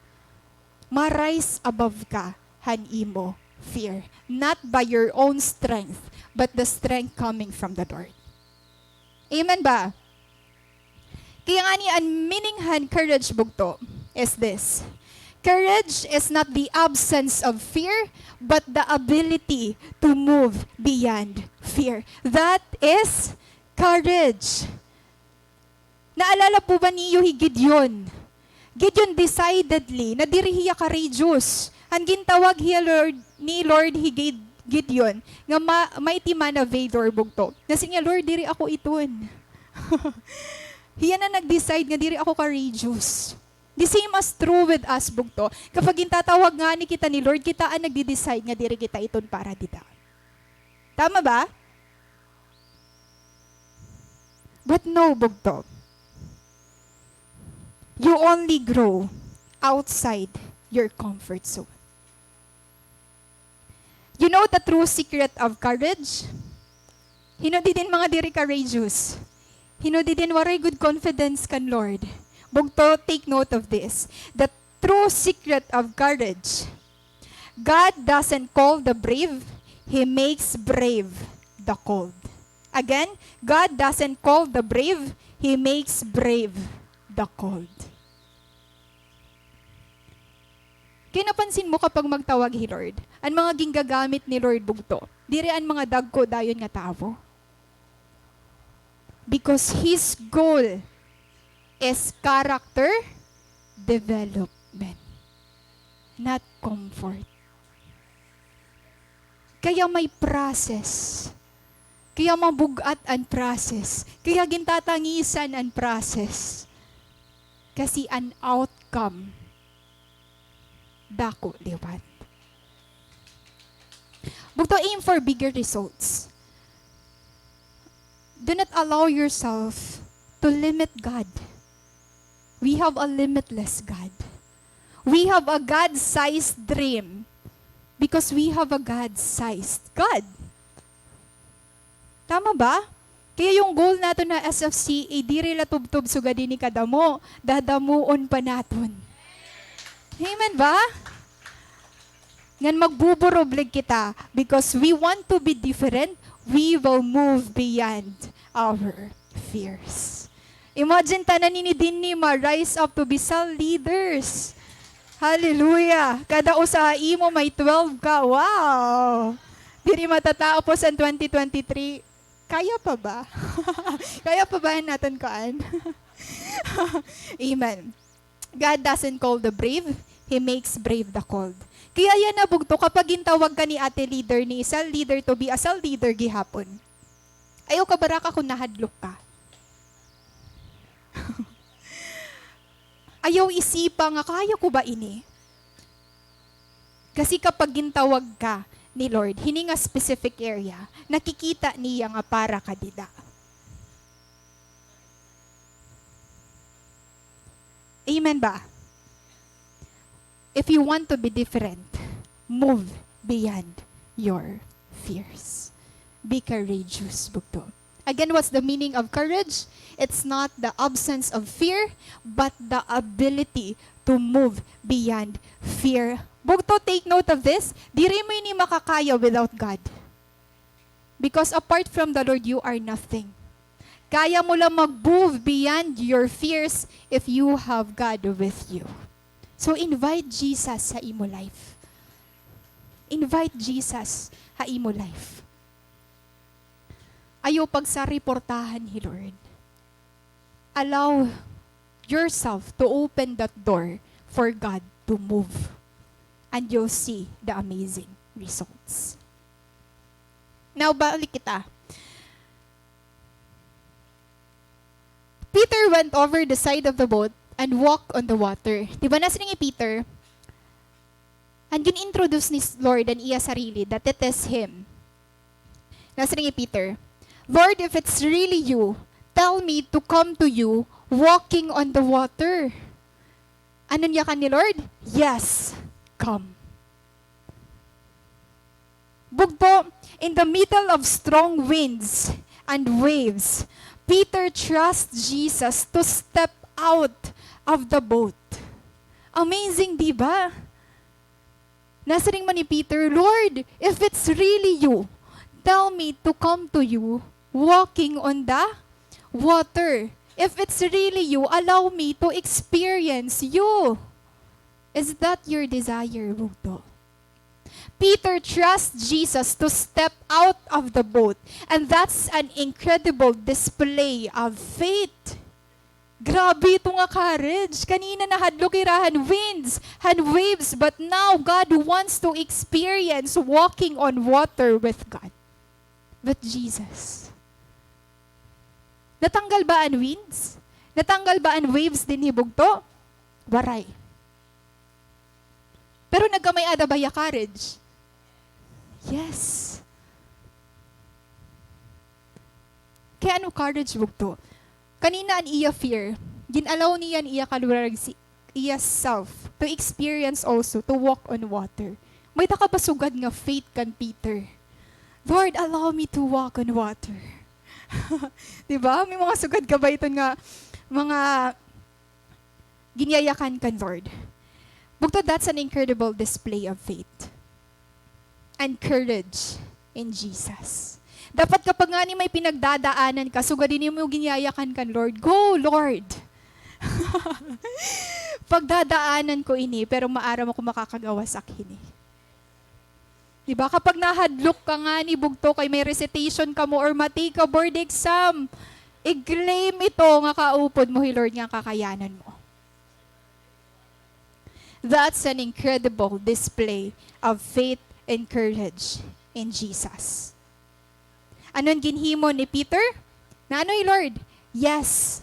Ma-rise above ka han imo fear. Not by your own strength, but the strength coming from the Lord. Amen ba? Kaya ngani, an meaning han courage, bugto, is this. Courage is not the absence of fear, but the ability to move beyond fear. That is courage. Naalala po ba niyo hi Gideon? Gideon decidedly na diri hiya courageous. An gintawag hiya Lord, ni Lord hi Gid-, Gideon nga ma-, mighty man of valor, bugto. Nasiring niya, "Lord, diri ako iton." Hiya na nag-decide nga diri ako courageous. The same as true with us, bugto. Kapag gintatawag ngani kita ni Lord, kita an nagde-decide nga diri kita iton para dida. Tama ba? But no, bugto. You only grow outside your comfort zone. You know the true secret of courage? Hin-o didin mga diri courageous? Hin-o didin waray gud confidence kan Lord? Bugto, take note of this. The true secret of courage. God doesn't call the brave, He makes brave the called. Again, God doesn't call the brave, He makes brave the called. Kay napansin mo kapag magtawag hi Lord, an mga gingagamit ni Lord bugto, diri an mga dagko dayon nga tawo. Because His goal is character development, not comfort. Kaya may process. Kaya mabug-at an process. Kaya gintatangisan an process. Kasi an outcome, dako liwat. Bugto, aim for bigger results. Do not allow yourself to limit God. We have a limitless God. We have a God-sized dream because we have a God-sized God. Tama ba? Kaya yung goal naton na S F C A, diri la tubtob sugad hini kadamo, dadamuon pa naton. Amen ba? Ngan magbuburublig kita because we want to be different, we will move beyond our fears. Imagine tanan nini dinhi ma-rise up to be cell leaders. Hallelujah! Kada usa ha imo may twelve ka. Wow! Diri matatapos an twenty twenty-three. Kaya pa ba? Kaya pa ba an aton kuan? Amen. God doesn't call the brave, He makes brave the called. Kaya yana bugto, kapag gintawag ka ni ate leader, ni cell leader to be a cell leader gihapon, ayaw kabaraka kon nahadlok ka. Ayaw isipa nga, "Kaya ko ba ini?" Kasi kapag gintawag ka ni Lord, hini nga specific area, nakikita niya nga para ka dida. Amen ba? If you want to be different, move beyond your fears. Be courageous, bugto. Again, what's the meaning of courage? It's not the absence of fear, but the ability to move beyond fear. Bugto, take note of this. Diri mo ini makakaya without God. Because apart from the Lord, you are nothing. Kaya mo lang mag-move beyond your fears if you have God with you. So invite Jesus ha imo life. Invite Jesus ha imo life. Ayaw pagsariportahan hi Lord. Allow yourself to open that door for God to move. And you'll see the amazing results. Now, balik kita. Peter went over the side of the boat and walked on the water. Di ba nasiring hi Peter? An gin-introduce ni Lord an iya sarili, that it is Him. Nasiring hi Peter, "Lord, if it's really you, tell me to come to you walking on the water." Ano an yakan ni Lord? "Yes, come." Bugto, in the middle of strong winds and waves, Peter trusts Jesus to step out of the boat. Amazing, di ba? Nasiring man ni Peter, "Lord, if it's really you, tell me to come to you walking on the water. If it's really you, allow me to experience you." Is that your desire, bugto? Peter trusts Jesus to step out of the boat, and that's an incredible display of faith. Grabe ito nga courage. Kanina nahadlok hira han winds, han waves, but now God wants to experience walking on water with God, with Jesus. Natanggal ba an winds? Natanggal ba an waves dinhi, bugto? Waray. Pero nagkamay-ada ba hiya courage? Yes. Kay ano courage, bugto? Kanina an iya fear, gin-allow niya an iya kaluwarag, si iya self, to experience also, to walk on water. May-ada ka ba sugad nga faith kan Peter? "Lord, allow me to walk on water." Di ba? May mga sugad ka ba iton nga mga ginyayakan kan Lord? Bugto, that's an incredible display of faith and courage in Jesus. Dapat kapag ngani may pinagdadaanan ka, sugad ini mo ginyayakan kan Lord, "Go, Lord! Pagdadaanan ko ini, pero maaram ako makakagawas ak hini." Di ba? Kapag nahadlok ka ngani, bugto, kay may recitation kamo or ma-take ka board exam, i-claim ito nga kaupod mo hi Lord nga kakayanan mo. That's an incredible display of faith and courage in Jesus. Ano an ginhimo ni Peter? Naano hi Lord? Yes.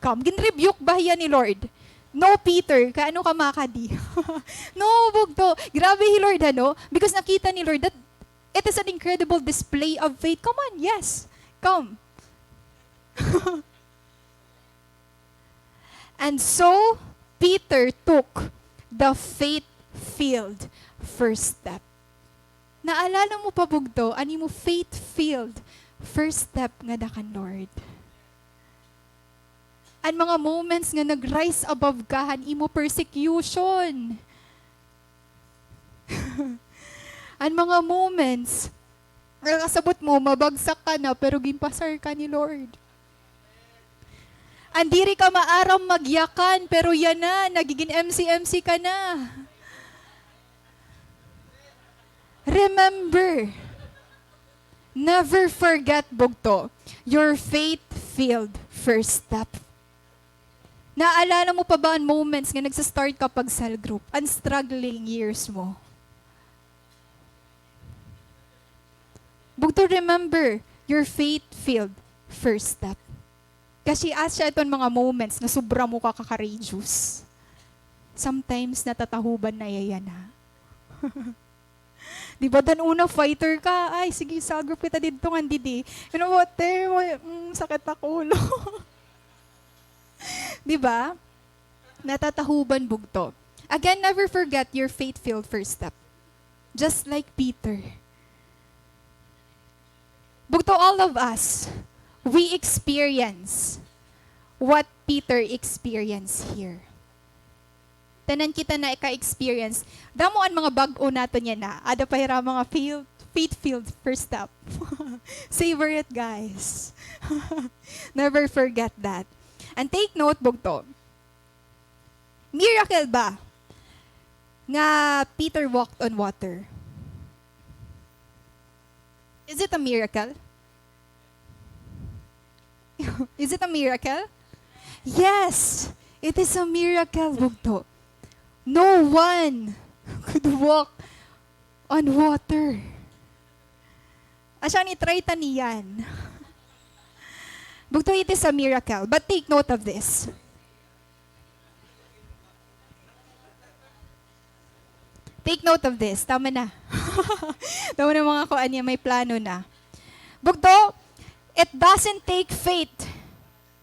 Come. Gin-rebuke ba hiya ni Lord? No, Peter, kay ano ka makadi? No, bugto. Grabe hi Lord, ano? Because nakita ni Lord that it is an incredible display of faith. Come on, yes. Come. And so, Peter took the faith-filled first step. Naalala mo pa, bugto, an imo faith-filled first step ngada kan Lord? An mga moments nga nag-rise above ka han imo persecution. An mga moments nga kasabot mo, mabagsak ka na, pero ginpasar ka ni Lord. An diri ka maaram magyakan, pero yana, nagigin M C M C ka na. Remember, never forget, bugto, your faith-filled first step. Naalala mo pa ba an moments nga nagsa-start ka pag-cell group, an struggling years mo? Bugto, remember your faith-filled first step. Kasi asya iton mga moments nga sobra mo ka ka-courageous. Sometimes natatahuban na iya yana. Di ba, dan una fighter ka, "Ay, sige, cell group kita didto ngan didi." You know what, te? Wa-, mm, sakit ak ulo. Di ba? Natatahuban, bugto. Again, never forget your faith-filled first step. Just like Peter. Bugto, all of us, we experience what Peter experienced here. Tanan kita naka-experience. Damo an mga bag-o naton yana. Ada pa hira mga feel-, faith-filled first step. Savor it, guys. Never forget that. And take note, bugto. Miracle ba nga Peter walked on water? Is it a miracle? Is it a miracle? Yes, it is a miracle, bugto. No one could walk on water. Asya, i-try ta niyan. Bugto, it is a miracle. But take note of this. Take note of this. Tama na. Tama na mga kuan niya, may plano na. Bugto, it doesn't take faith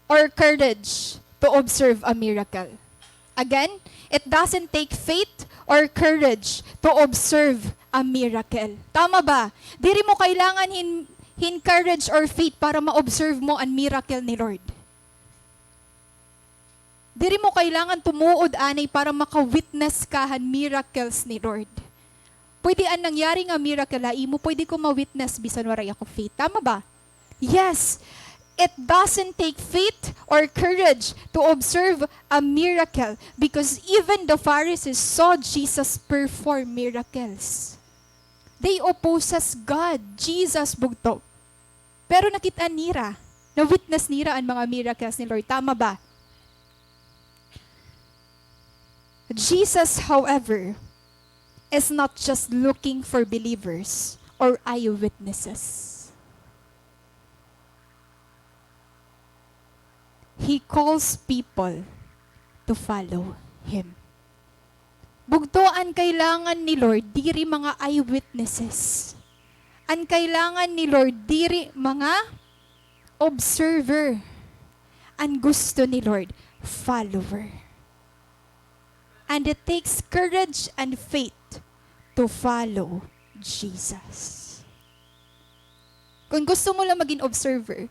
or courage to observe a miracle. Again, it doesn't take faith or courage to observe a miracle. Tama ba? Diri mo kailangan hin, hin courage or faith para ma-observe mo an miracle ni Lord. Diri mo kailangan tumuod anay para maka-witness ka han miracles ni Lord. Pwede an nangyari nga miracle ha imo, pwede ko ma-witness bisan waray ako faith. Tama ba? Yes. It doesn't take faith or courage to observe a miracle, because even the Pharisees saw Jesus perform miracles. They opposes God, Jesus, bugto. Pero nakit-an nira, na-witness nira an mga miracles ni Lord. Tama ba? Jesus, however, is not just looking for believers or eyewitnesses. He calls people to follow Him. Bugto, an kailangan ni Lord, diri mga eyewitnesses. An kailangan ni Lord, diri mga observer. An gusto ni Lord, follower. And it takes courage and faith to follow Jesus. Kung gusto mo lang maging observer,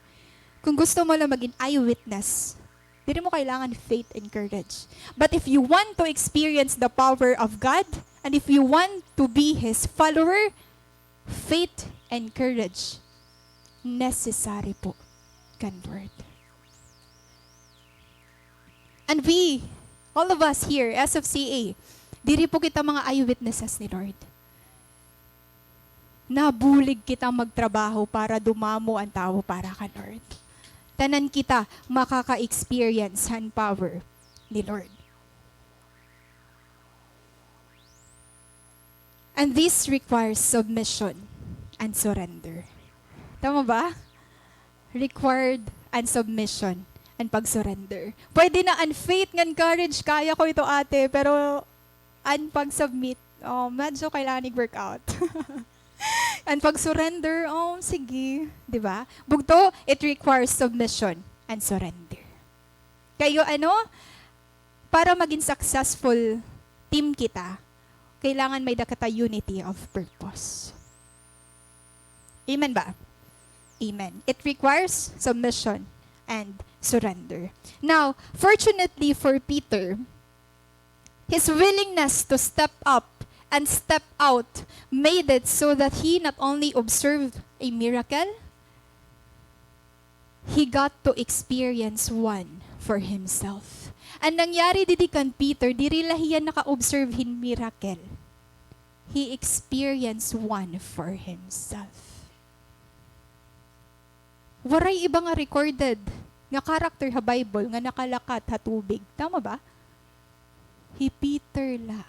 kung gusto mo lang maging eyewitness, diri mo kailangan faith and courage. But if you want to experience the power of God, and if you want to be His follower, faith and courage, necessary po kan Lord. And we, all of us here, S F C A, diri po kita mga eyewitnesses ni Lord. Nabulig kita magtrabaho para dumamo an tawo para kan Lord. Tanan kita makaka-experience han power ni Lord. And this requires submission and surrender. Tama ba? Required an submission and pag-surrender. Pwede na an faith ngan courage, kaya ko ito, ate, pero an pag-submit, oh, medyo kailangan i-workout. An pag-surrender, oh, sige, di ba? Bugto, it requires submission and surrender. Kayo, ano, para maging successful team kita, kailangan may-ada kita unity of purpose. Amen ba? Amen. It requires submission and surrender. Now, fortunately for Peter, his willingness to step up and step out made it so that he not only observed a miracle, he got to experience one for himself. An nangyari didi kan Peter, diri la hiya naka-observe hin miracle. He experienced one for himself. Waray iba nga recorded nga character ha Bible nga nakalakat ha tubig. Tama ba? Hi Peter la.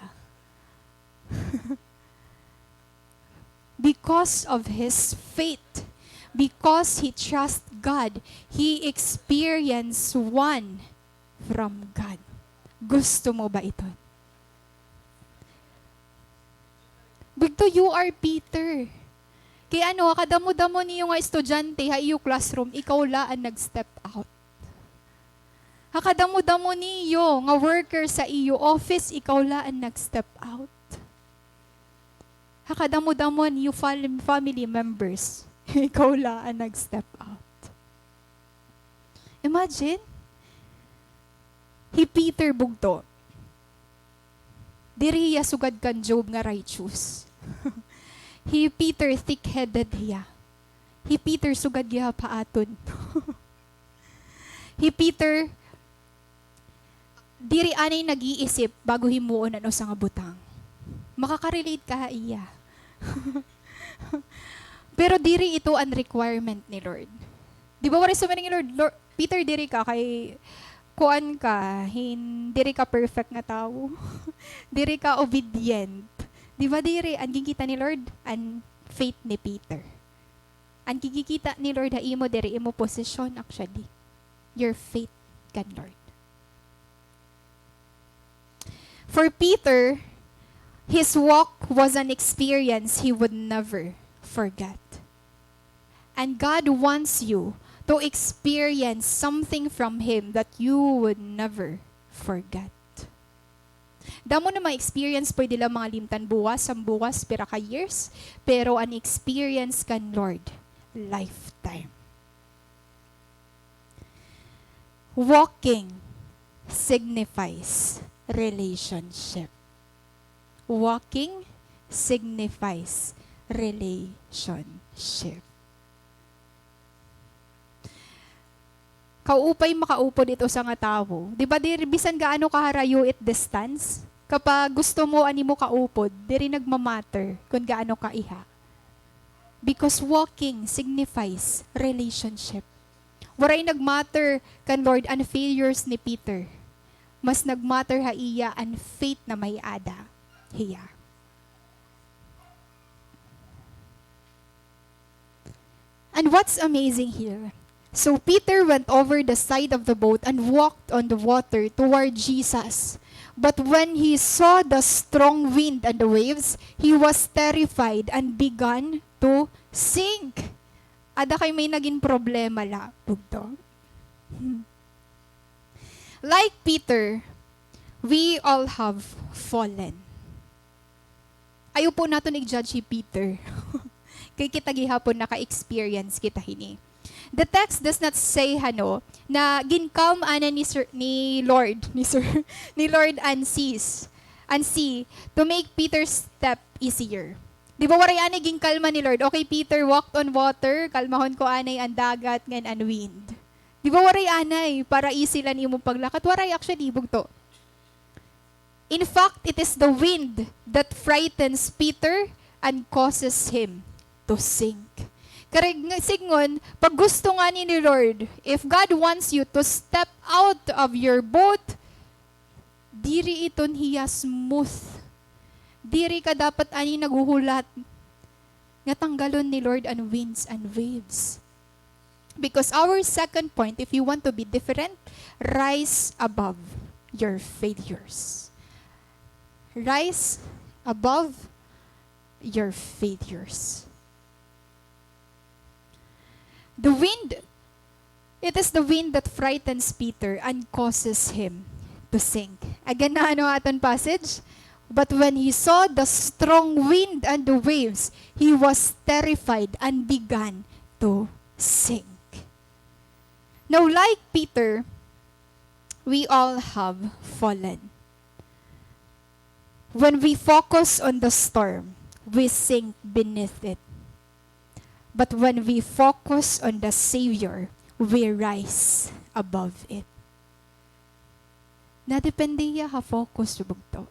Because of his faith, because he trust God, he experienced one from God. Gusto mo ba iton? Bugto, you are Peter. Kay ano, ha kadamo-damo niyo nga estudyante ha iyo classroom, ikaw la an nag-step out. Ha kadamo-damo niyo nga worker sa iyo office, ikaw la an nag-step out. Ha kadamo-damo niyo fam-, family members, ikaw la an nag-step out. Imagine, hi Peter bugto. Diri hiya sugad kan Job nga righteous. Hi Peter, thick-headed hiya. Hi Peter, sugad gihap ha aton. Hi Peter, diri anay nag-iisip bago himuon an usa nga butang. Makaka-relate ka ha iya. Pero diri ito an requirement ni Lord. Di ba, waray sumiring ni Lord, "Lord, Peter, diri ka kay kuan ka, hin-, diri ka perfect nga tawo. Diri ka obedient." Di ba, diri, an ginkita ni Lord, an faith ni Peter. An ginkikita ni Lord ha imo diri, imo posisyon, actually. Your faith kan Lord. For Peter, his walk was an experience he would never forget. And God wants you to experience something from Him that you would never forget. Damo na mga experience, pwede la mga limtan buwas, hambuwas, pira ka years, pero an experience kan Lord, lifetime. Walking signifies relationship. Walking signifies relationship. Kaupay makaupod it usa nga tawo. Di ba, diri, bisan gaano kaharayo it distance, kapag gusto mo an imo kaupod, diri nagmamatter kon gaano kaiha. Because walking signifies relationship. Waray nagmatter kan Lord an failures ni Peter. Mas nagmatter ha iya an faith na may-ada hiya. And what's amazing here, so Peter went over the side of the boat and walked on the water toward Jesus. But when he saw the strong wind and the waves, he was terrified and began to sink. Ada kay may nagin problema la, bugto. Like Peter, we all have fallen. Ayaw po naton i-judge hi Peter. Kay kita gihapon naka-experience kita hini. The text does not say, hano, na gin-calm anay ni Sir, ni Lord, ni Sir, ni Lord an seas, an sea, to make Peter's step easier. Di ba waray anay ginkalma ni Lord? Okay, Peter, walked on water, kalmahon ko anay an dagat ngan an wind. Di ba waray anay para easy la an imo paglakat? Waray, actually, bugto. In fact, it is the wind that frightens Peter and causes him to sink. Karuyag sidngon, pag gusto ngani ni Lord, if God wants you to step out of your boat, diri iton hiya smooth. Diri ka dapat ani naghuhulat nga tanggalon ni Lord an winds and waves. Because our second point, if you want to be different, rise above your failures. Rise above your failures. The wind, it is the wind that frightens Peter and causes him to sink. Again na, ano, aton passage? But when he saw the strong wind and the waves, he was terrified and began to sink. Now, like Peter, we all have fallen. When we focus on the storm, we sink beneath it. But when we focus on the Savior, we rise above it. Nadepende hiya ha focus, bugto.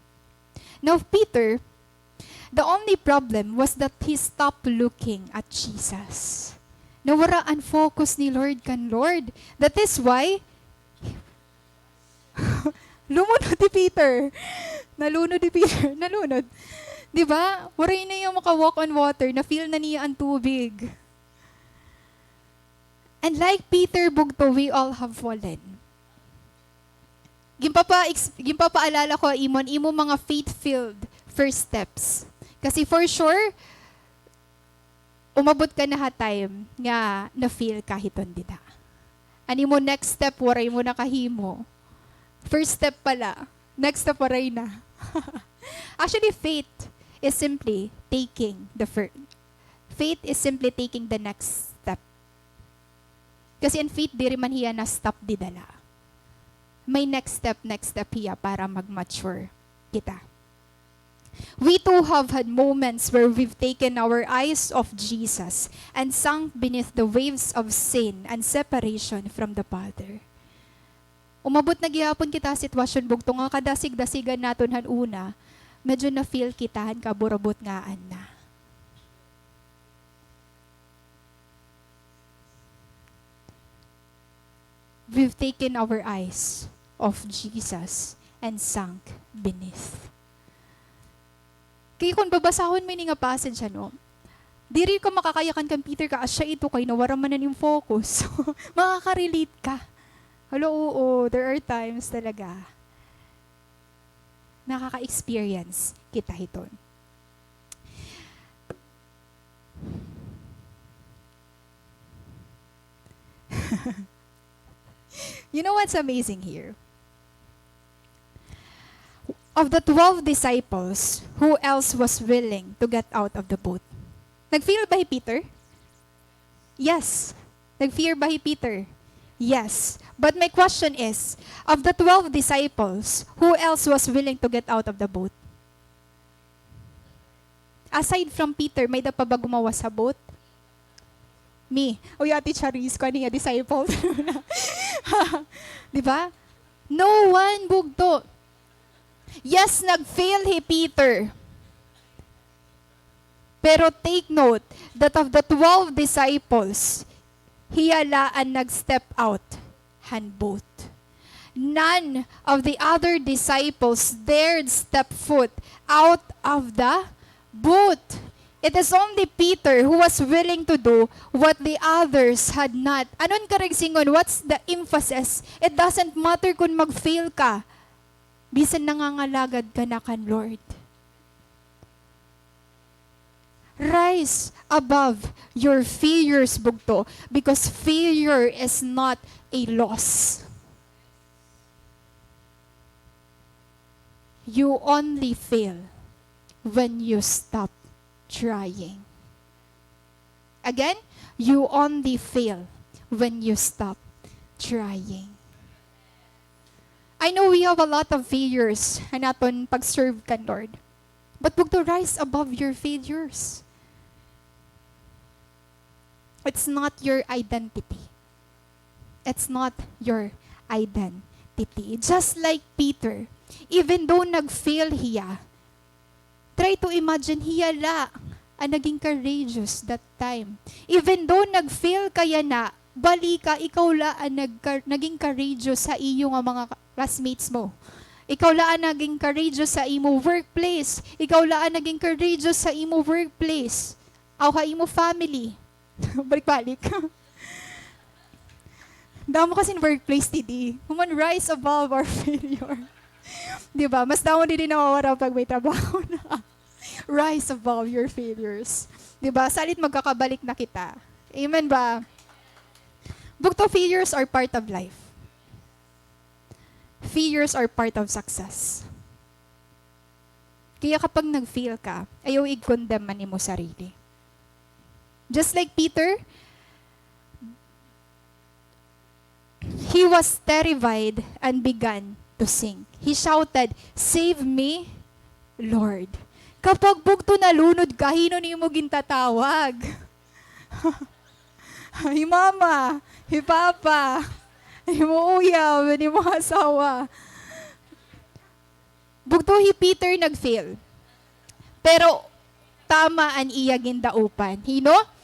Now, Peter, the only problem was that he stopped looking at Jesus. Nawara an focus ni Lord kan Lord. That is why, lumunod hi Peter. Nalunod hi Peter. Nalunod. Di ba? Waray na hiya maka-walk on water. Na-feel na niya an tubig. And like Peter, bugto, we all have fallen. Ginpapa-, ex-, ginpapaalala ko imo an imo mga faith-filled first steps. Kasi for sure, umabot ka na ha time nga na-fail ka hiton dida. An imo next step, waray mo nakahimo. First step pa la, next step, waray na. Actually, faith is simply taking the fir-, faith is simply taking the next step. Kasi an faith, diri man hiya na-stop dida la. May next step, next step hiya para mag-mature kita. We too have had moments where we've taken our eyes off Jesus and sunk beneath the waves of sin and separation from the Father. Umabot na gihapon kita ha sitwasyon, bugto, nga kadasig-dasigan naton han una, medyo na-feel kita han kaburabot nga anay na. We've taken our eyes off Jesus and sunk beneath. Kay kon babasahon mo ini nga passage, ano, diri ka makakayakan kan Peter ka, asya ito kay nawara man an im focus. Makaka-relate ka. Hala, oo, there are times talaga. Nakaka-experience kita hiton. You know what's amazing here? Of the twelve disciples, who else was willing to get out of the boat? Nag-fail ba hi Peter? Yes. Nag-fear ba hi Peter? Yes. But my question is, of the twelve disciples, who else was willing to get out of the boat? Aside from Peter, may-ada pa ba gumawas ha boat? Me. Uy, Ate Charisse, kuan niya, disciple. Di ba? No one, bugto. Yes, nag-fail hi Peter. Pero take note that of the twelve disciples, hiya la an nag-step out han boat. None of the other disciples dared step foot out of the boat. It is only Peter who was willing to do what the others had not. Ano an karuyag sidngon? What's the emphasis? It doesn't matter kon mag-fail ka. Bisan nangangalagad ka na kan Lord. Rise above your failures, bugto, because failure is not a loss. You only fail when you stop trying. Again, you only fail when you stop trying. I know we have a lot of failures han aton pag-serve kan Lord. But bugto, rise above your failures. It's not your identity. It's not your identity. Just like Peter, even though nag-fail hiya, try to imagine, hiya la an naging courageous that time. Even though nag-fail ka yana, bali ka, ikaw la an nagka-, naging courageous sa iyo nga mga classmates mo. Ikaw la an naging courageous sa imo workplace. Ikaw la an naging courageous sa imo workplace. Aw, ha imo family. Balik-balik. Damo kasi hin workplace didi. Human, rise above our failure. Di ba? Mas damo didi nawawara pag may trabaho na. Rise above your failures. Di ba? Salit magkakabalik na kita. Amen ba? Bugto, failures are part of life. Failures are part of success. Kaya kapag nag-fail ka, ayaw i-condemn an imo sarili. Just like Peter, he was terrified and began to sink. He shouted, "Save me, Lord." Kapag bugto nalunod ka, hin-o an imo gintatawag? Hi mama, hi papa, imo uyab, imo asawa. Bugto, hi Peter nag-fail. Pero tama an iya gindaupan. Hin-o?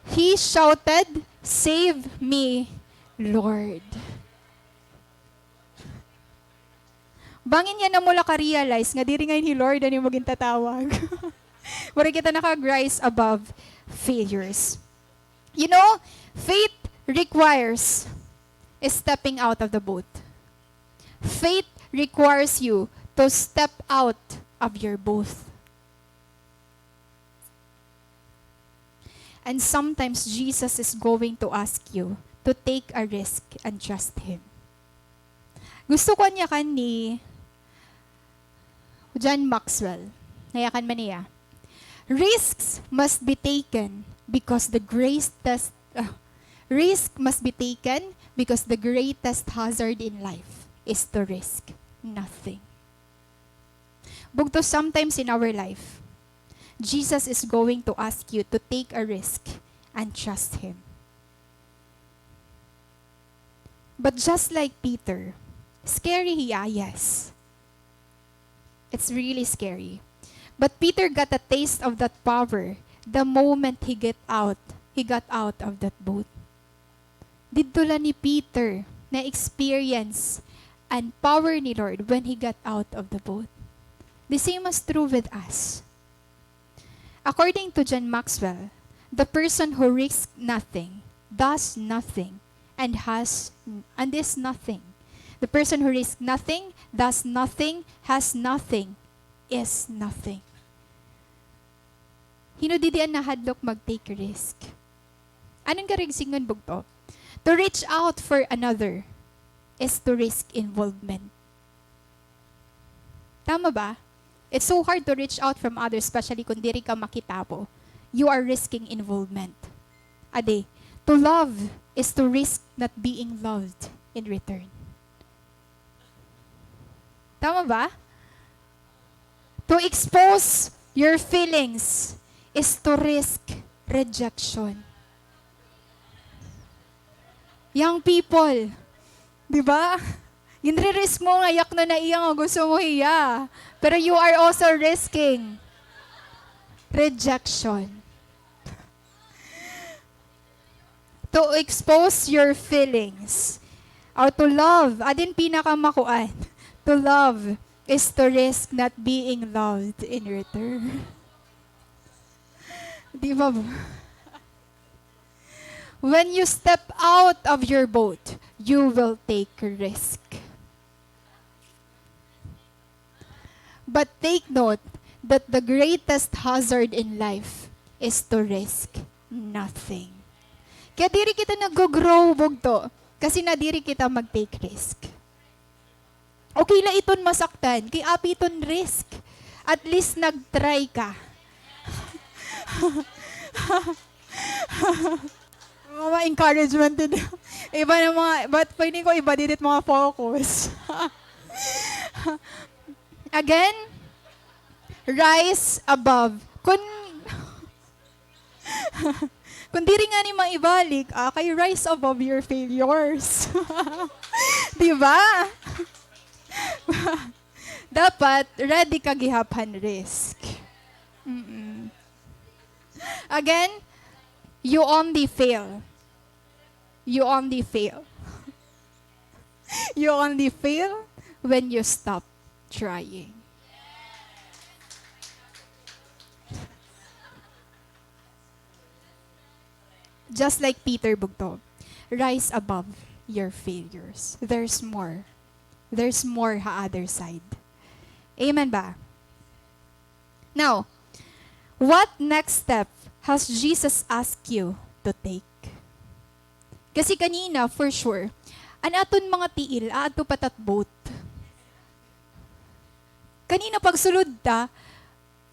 He shouted, "Save me, Lord." Bangin yana mo la ka-realize nga diri ngay-an hi Lord an imo gintatawag. Waray kita nakag-rise above failures. You know, faith requires stepping out of the boat. Faith requires you to step out of your boat. And sometimes Jesus is going to ask you to take a risk and trust Him. Gusto ko an yakan ni John Maxwell. Nayakan man niya. "Risks must be taken because the greatest, ah, risk must be taken because the greatest hazard in life is to risk nothing." Bugto, sometimes in our life, Jesus is going to ask you to take a risk and trust Him. But just like Peter, scary hiya, yes. It's really scary. But Peter got a taste of that power the moment he get out, he got out of that boat. Didto la ni Peter na-experience an power ni Lord when he got out of the boat. The same is true with us. According to John Maxwell, the person who risks nothing does nothing and has, and is nothing. The person who risks nothing, does nothing, has nothing, is nothing. Hin-o didi an nahadlok mag-take risk? Ano an karuyag sidngon, bugto? To reach out for another is to risk involvement. Tama ba? It's so hard to reach out from others, especially kung diri ka makitapo. You are risking involvement. Adi, to love is to risk not being loved in return. Tama ba? To expose your feelings is to risk rejection. Young people. Di ba? Ginri-risk mo nga yaknon na iya nga gusto mo hiya. Pero you are also risking rejection. To expose your feelings. Or to love. Adi an pinakamakuan. To love is to risk not being loved in return. Di ba? When you step out of your boat, you will take risk. But take note that the greatest hazard in life is to risk nothing. Kaya diri kita nag-grow, bugto, kasi na diri kita mag-take risk. Okay la iton masaktan, kay api iton risk. At least nag-try ka. Mga encouragement din. Iba na mga, but feeling ko iba din it mga focus. Again, rise above. Kun Kun diri ngani maibalik, ah, kay rise above your failures. Di ba? Dapat ready ka gihap han risk. Mm-mm. Again, you only fail. You only fail. You only fail when you stop trying. Just like Peter, bugto, rise above your failures. There's more. There's more ha other side. Amen ba? Now, what next step has Jesus asked you to take? Kasi kanina, for sure, an aton mga tiil, aadto pa ta ha boat. Kanina pagsulod ta,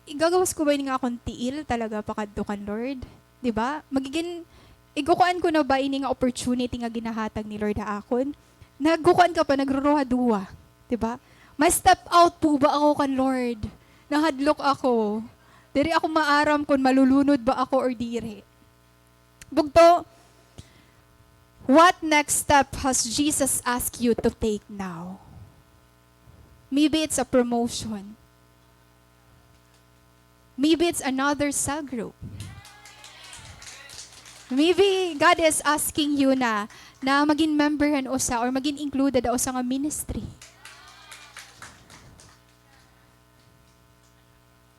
igagawas ko ba ini nga akon tiil talaga pakadto kan Lord? Di ba? Magigin, igukuan ko na ba ini nga opportunity nga ginahatag ni Lord ha akon? Nagkukuan ka pa, nagruruhaduwa. Di ba? Ma-step out po ba ako kan Lord? Nahadlok ako. Diri ako maaram kon malulunod ba ako or diri. Bugto, what next step has Jesus asked you to take now? Maybe it's a promotion. Maybe it's another cell group. Maybe God is asking you na, na magin member han usa or magin included ha usa nga ministry.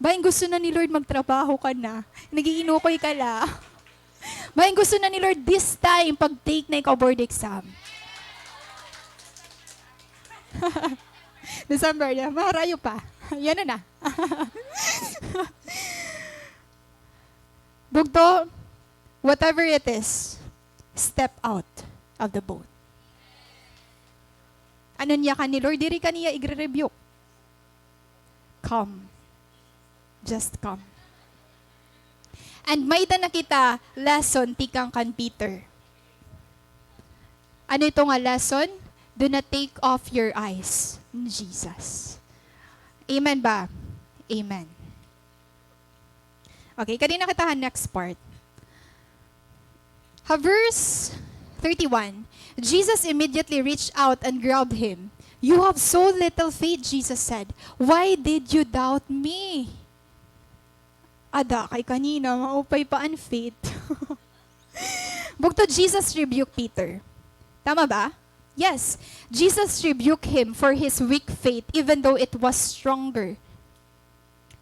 Bahin gusto na ni Lord magtrabaho ka na. Nag-iinukoy ka la. Bahin gusto na ni Lord this time, pag-take na ikaw board exam. December na, maharayo pa. Yana na. Bugto, whatever it is, step out of the boat. Ano niya ka ni Lord? Diri ka niya igre-rebuke. Come. Just come. And may-ada na kita lesson tikang kan Peter. Ano ito nga lesson? Do not take off your eyes on Jesus. Amen ba? Amen. Okay, kadi na kita ha next part. Ha verse thirty-one, Jesus immediately reached out and grabbed him. "You have so little faith," Jesus said. "Why did you doubt me?" Ada kay kanina, maupay pa an faith. Bugto, Jesus rebuked Peter. Tama ba? Yes. Jesus rebuked him for his weak faith, even though it was stronger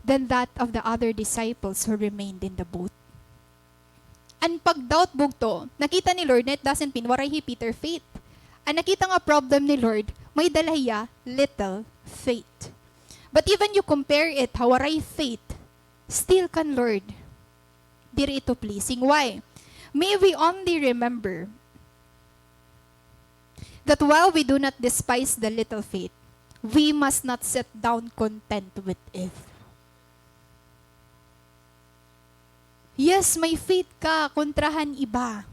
than that of the other disciples who remained in the boat. An pag-doubt, bugto, nakita ni Lord na it doesn't mean waray hi Peter faith. An nakita nga problem ni Lord, may-ada la hiya little faith. But even you compare it ha waray faith, still kan Lord, diri ito pleasing. Why? May we only remember that while we do not despise the little faith, we must not sit down content with it. Yes, may faith ka kontra han iba.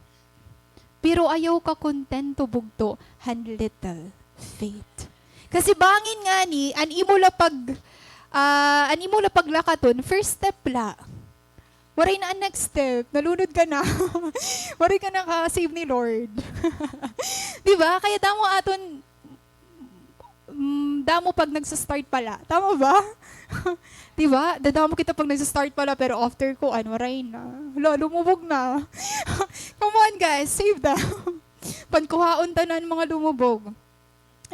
Pero ayaw ka kontento, bugto, han little faith. Kasi bangin ngani, an imo la pag, ah, an imo la paglakaton, first step la. Waray na an next step. Nalunod ka na. Waray ka na ka-save ni Lord. Di ba? Kaya damo aton, mm, damo pag nagsa-start pala. Tama ba? Di ba? Dadamo kita pag nagsa-start pala, pero after ko, ano, waray na. Hala, lumubog na. Come on, guys. Save daw. Pankuhaon tanan mga lumubog.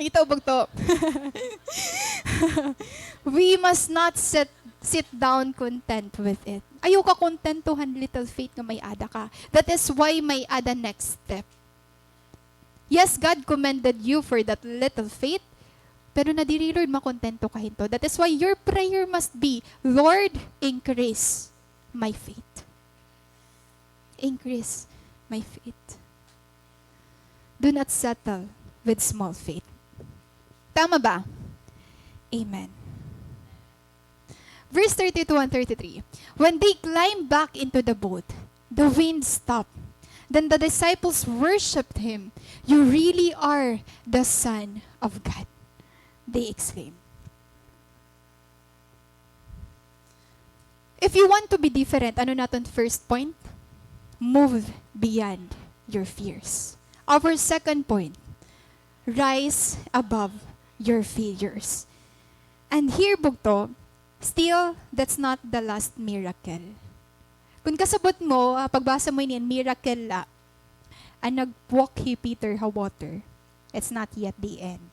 Ito, bugto. We must not sit, sit down content with it. Ayaw ka kontento han little faith nga may-ada ka. That is why may-ada next step. Yes, God commended you for that little faith, pero na diri, Lord, makontento ka hinto. That is why your prayer must be, "Lord, increase my faith." Increase my faith. Do not settle with small faith. Tama ba? Amen. Verse thirty-two and thirty-three. When they climbed back into the boat, the wind stopped. Then the disciples worshipped him. "You really are the Son of God," they exclaimed. If you want to be different, ano naton first point? Move beyond your fears. Our second point, rise above your failures. And here, bugto, still, that's not the last miracle. Kun kasabot mo, ah, pagbasa mo ini, miracle la. An nag-walk hi Peter ha water, it's not yet the end.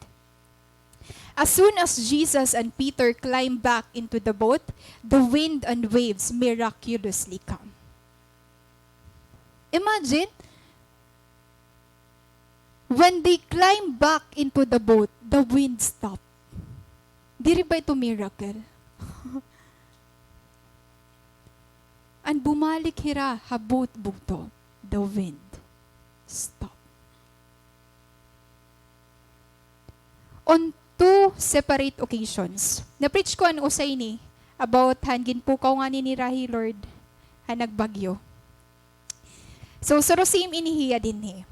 As soon as Jesus and Peter climb back into the boat, the wind and waves miraculously calm. Imagine, when they climb back into the boat, the wind stopped. Diri ba ito miracle? An bumalik hira ha boat, bugto, the wind stopped. On two separate occasions, na-preach ko an usa ini about han ginpukaw ngani nira hi Lord han nagbagyo. So, suro same ini hiya dinhi.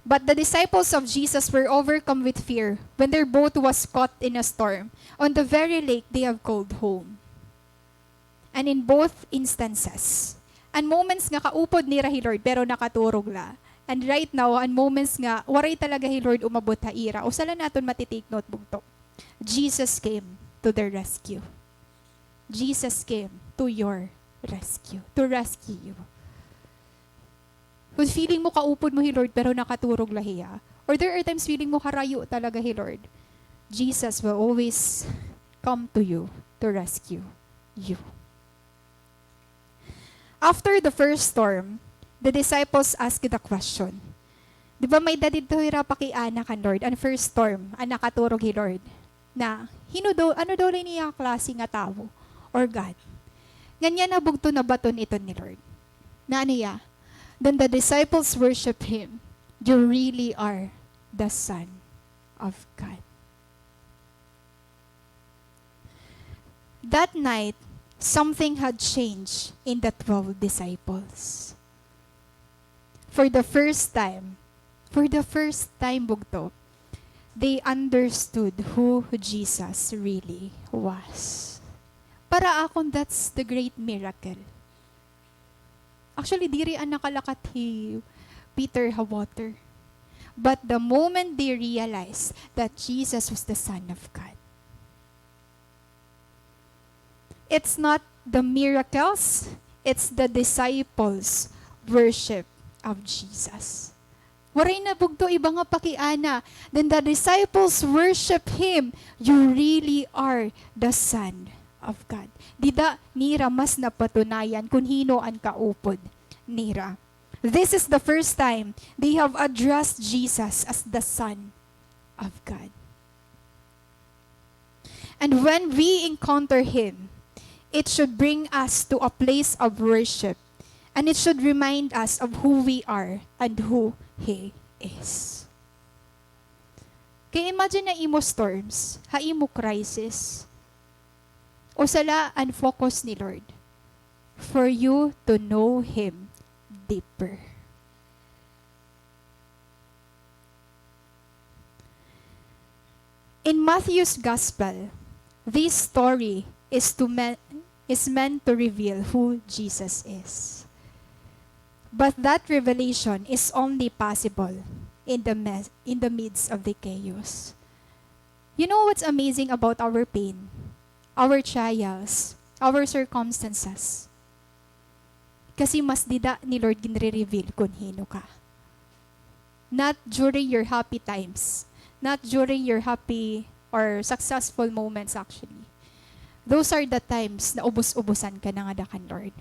But the disciples of Jesus were overcome with fear when their boat was caught in a storm on the very lake they have called home. And in both instances, an moments nga kaupod nira hi Lord, pero nakaturog la. And right now, an moments nga waray talaga hi Lord umabot ha ira, usa la naton mati-take note, bugto. Jesus came to their rescue. Jesus came to your rescue, to rescue you. Kun feeling mo kaupod mo hi Lord, pero nakaturog la hiya. Or there are times feeling mo harayo talaga hi Lord. Jesus will always come to you to rescue you. After the first storm, the disciples asked the question. Di ba may-ada didto hira pakiana kan Lord, an first storm, an nakaturog hi Lord. Na, hin-o daw, ano daw la ini nga klase nga tawo or God? Ngan yana bugto nabaton iton ni Lord. Na ano hiya? Then the disciples worship him. "You really are the Son of God." That night, something had changed in the twelve disciples. For the first time, for the first time, bugto, they understood who Jesus really was. Para akon, that's the great miracle. Actually, diri an nakalakat hi Peter ha water. But the moment they realized that Jesus was the Son of God. It's not the miracles, it's the disciples' worship of Jesus. Waray na bugto iba nga pakiana. Then the disciples worship him. "You really are the Son of God." Dida nira mas napatunayan kun hin-o an kaupod nira. This is the first time they have addressed Jesus as the Son of God. And when we encounter him, it should bring us to a place of worship, and it should remind us of who we are and who he is. Kay imagine na imo storms, ha imo crisis, usa la an focus ni Lord, for you to know him deeper. In Matthew's Gospel, this story is to men-, is meant to reveal who Jesus is. But that revelation is only possible in the me-, in the midst of the chaos. You know what's amazing about our pain, our trials, our circumstances? Kasi mas dida ni Lord ginre-reveal kon hin-o ka. Not during your happy times. Not during your happy or successful moments, actually. Those are the times na ubos-ubosan ka na ngada kan Lord.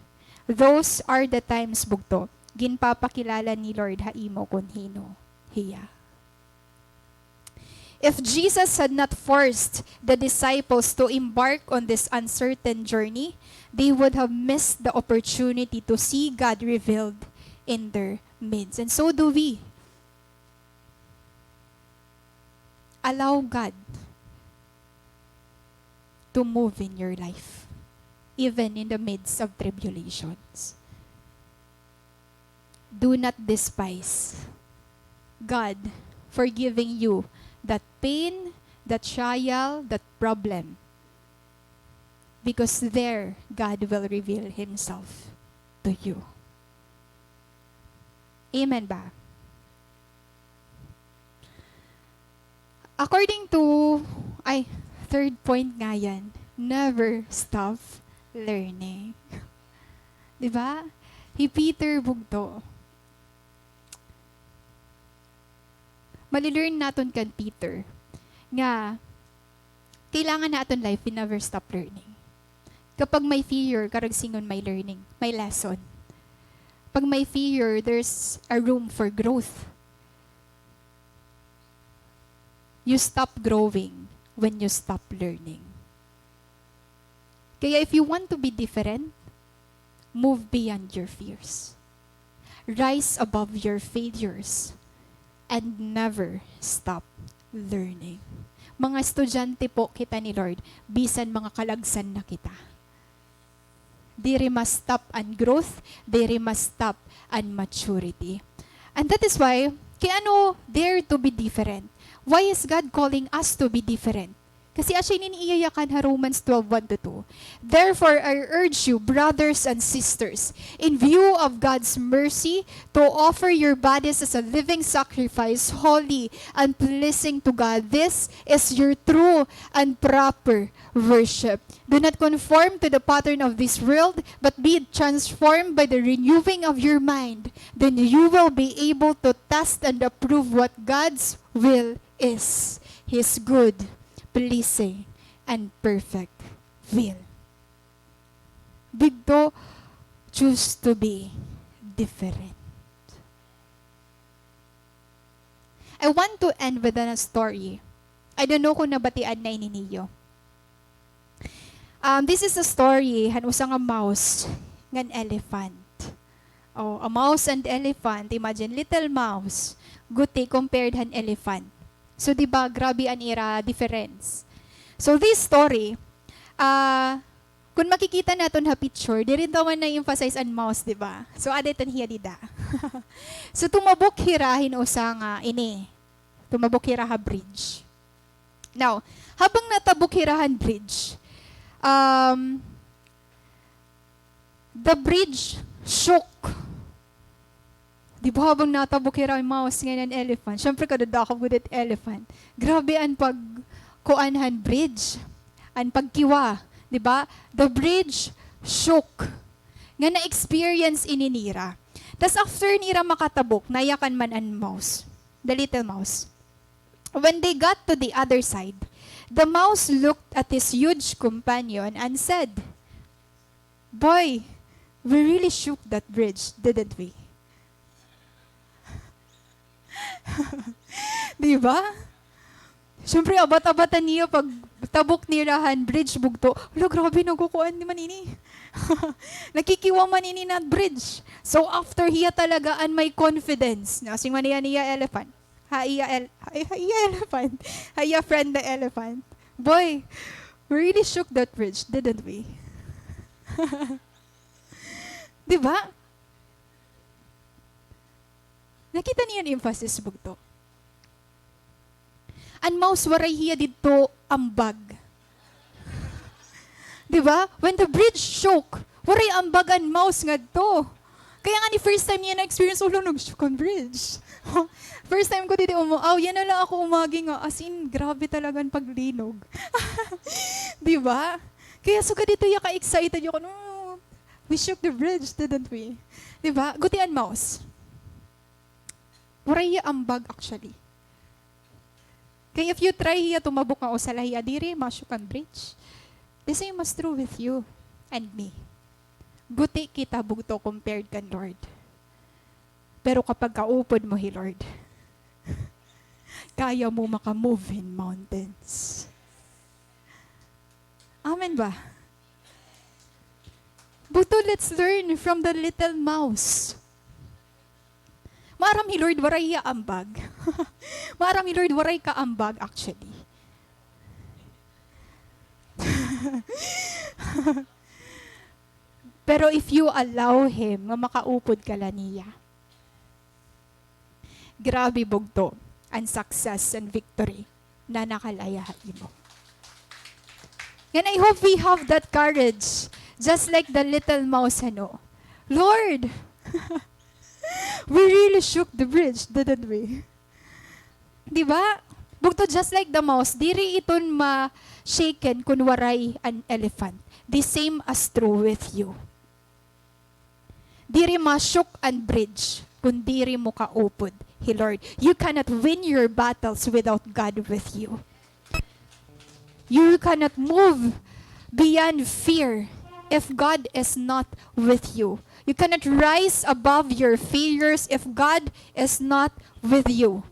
Those are the times, bugto, ginpapakilala ni Lord ha imo kon hin-o hiya. If Jesus had not forced the disciples to embark on this uncertain journey, they would have missed the opportunity to see God revealed in their midst. And so do we. Allow God to move in your life, even in the midst of tribulations. Do not despise God for giving you that pain, that trial, that problem. Because there, God will reveal Himself to you. Amen ba? According to, ay, third point ngay-an, never stop learning. Di ba? Hi Peter bugto. Mali-learn naton kan Peter nga kailangan ha aton life, we never stop learning. Kapag may failure, karuyag sidngon may learning, may lesson. Pag may failure, there's a room for growth. You stop growing when you stop learning. Kaya if you want to be different, move beyond your fears. Rise above your failures and never stop learning. Mga estudyante po kita ni Lord, bisan mga kalagsan na kita. Diri ma-stop an growth, diri ma-stop an maturity. And that is why, kay ano dare to be different? Why is God calling us to be different? Kasi asya ini iya yakan ha Romans twelve, one to two. Therefore, I urge you, brothers and sisters, in view of God's mercy, to offer your bodies as a living sacrifice, holy and pleasing to God. This is your true and proper worship. Do not conform to the pattern of this world, but be transformed by the renewing of your mind. Then you will be able to test and approve what God's will is, His good, pleasing, and perfect will. Bugto, choose to be different. I want to end with a story. I don't know kon nabatian na ini niyo. Um, this is a story han usa nga mouse ngan elephant. Oh, a mouse and elephant, imagine, little mouse, guti compared han elephant. So, di ba, grabe an ira difference. So, this story, ah, kon makikita naton ha picture, diri ta man na-emphasize an mouse, di ba? So, ada iton hiya dida. So, tumabok hira hin usa nga ini. Tumabok hira ha bridge. Now, habang natabok hira han bridge, um, the bridge shook. Di ba, habang natabok hira an mouse ngan an elephant, syempre, kadadakop gud it elephant. Grabe an pagkuan han bridge, an pagkiwa, di ba? The bridge shook. Nga na-experience ini nira. Tas after nira makatabok, nayakan man an mouse, the little mouse. When they got to the other side, the mouse looked at his huge companion and said, "Boy, we really shook that bridge, didn't we?" Di ba? Syempre, abat-abatan niya pagtabok nira han bridge bugto. Hala, grabe, nagkukuan man ini. Nakikiwa man ini na bridge. So, after hiya talaga an may confidence. Nasiring man niya, niya elephant. Ha iya el-, ha, ha iya elephant. Ha iya friend na elephant. "Boy, we really shook that bridge, didn't we?" Di ba? Nakita niyo an emphasis, bugto? An mouse, waray hiya didto ambag. Di ba? When the bridge shook, waray ambag an mouse ngadto. Kaya nga ni first time niya na-experience, "Ulo, nag-shook an bridge." First time ko didi umu-, aw, yana la ako umagi nga, as in, grabe talaga an paglinog. Di ba? Kaya sugad dito, ya ka-excited, ya ko, "No, we shook the bridge, didn't we?" Di ba? Guti an mouse. Waray hiya ambag, actually. Kay if you try hiya tumabok nga usa la hiya diri, ma-shook an bridge. The same as true with you and me. Guti kita bugto compared kan Lord. Pero kapag kaupod mo hi Lord, kaya mo maka-move hin mountains. Amen ba? Bugto, let's learn from the little mouse. Maaram hi Lord, waray hiya ambag. Maaram hi Lord, waray ka ambag, actually. Pero if you allow Him, nga makaupod ka la niya. Grabe bugto an success and victory na nakalaya ha imo. And I hope we have that courage, just like the little mouse, ano? "Lord, we really shook the bridge, didn't we?" Di ba? Bugto, just like the mouse, diri iton ma-shaken kun waray an elephant. The same as true with you. Diri ma-shook an bridge kun diri mo kaupod hi Lord. You cannot win your battles without God with you. You cannot move beyond fear if God is not with you. You cannot rise above your fears if God is not with you.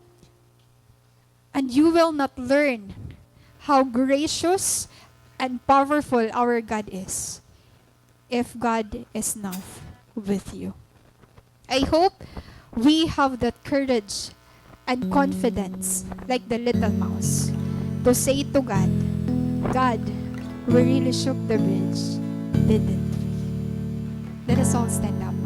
And you will not learn how gracious and powerful our God is if God is not with you. I hope we have that courage and confidence like the little mouse to say to God, "God, we really shook the bridge, didn't we?" Let us all stand up.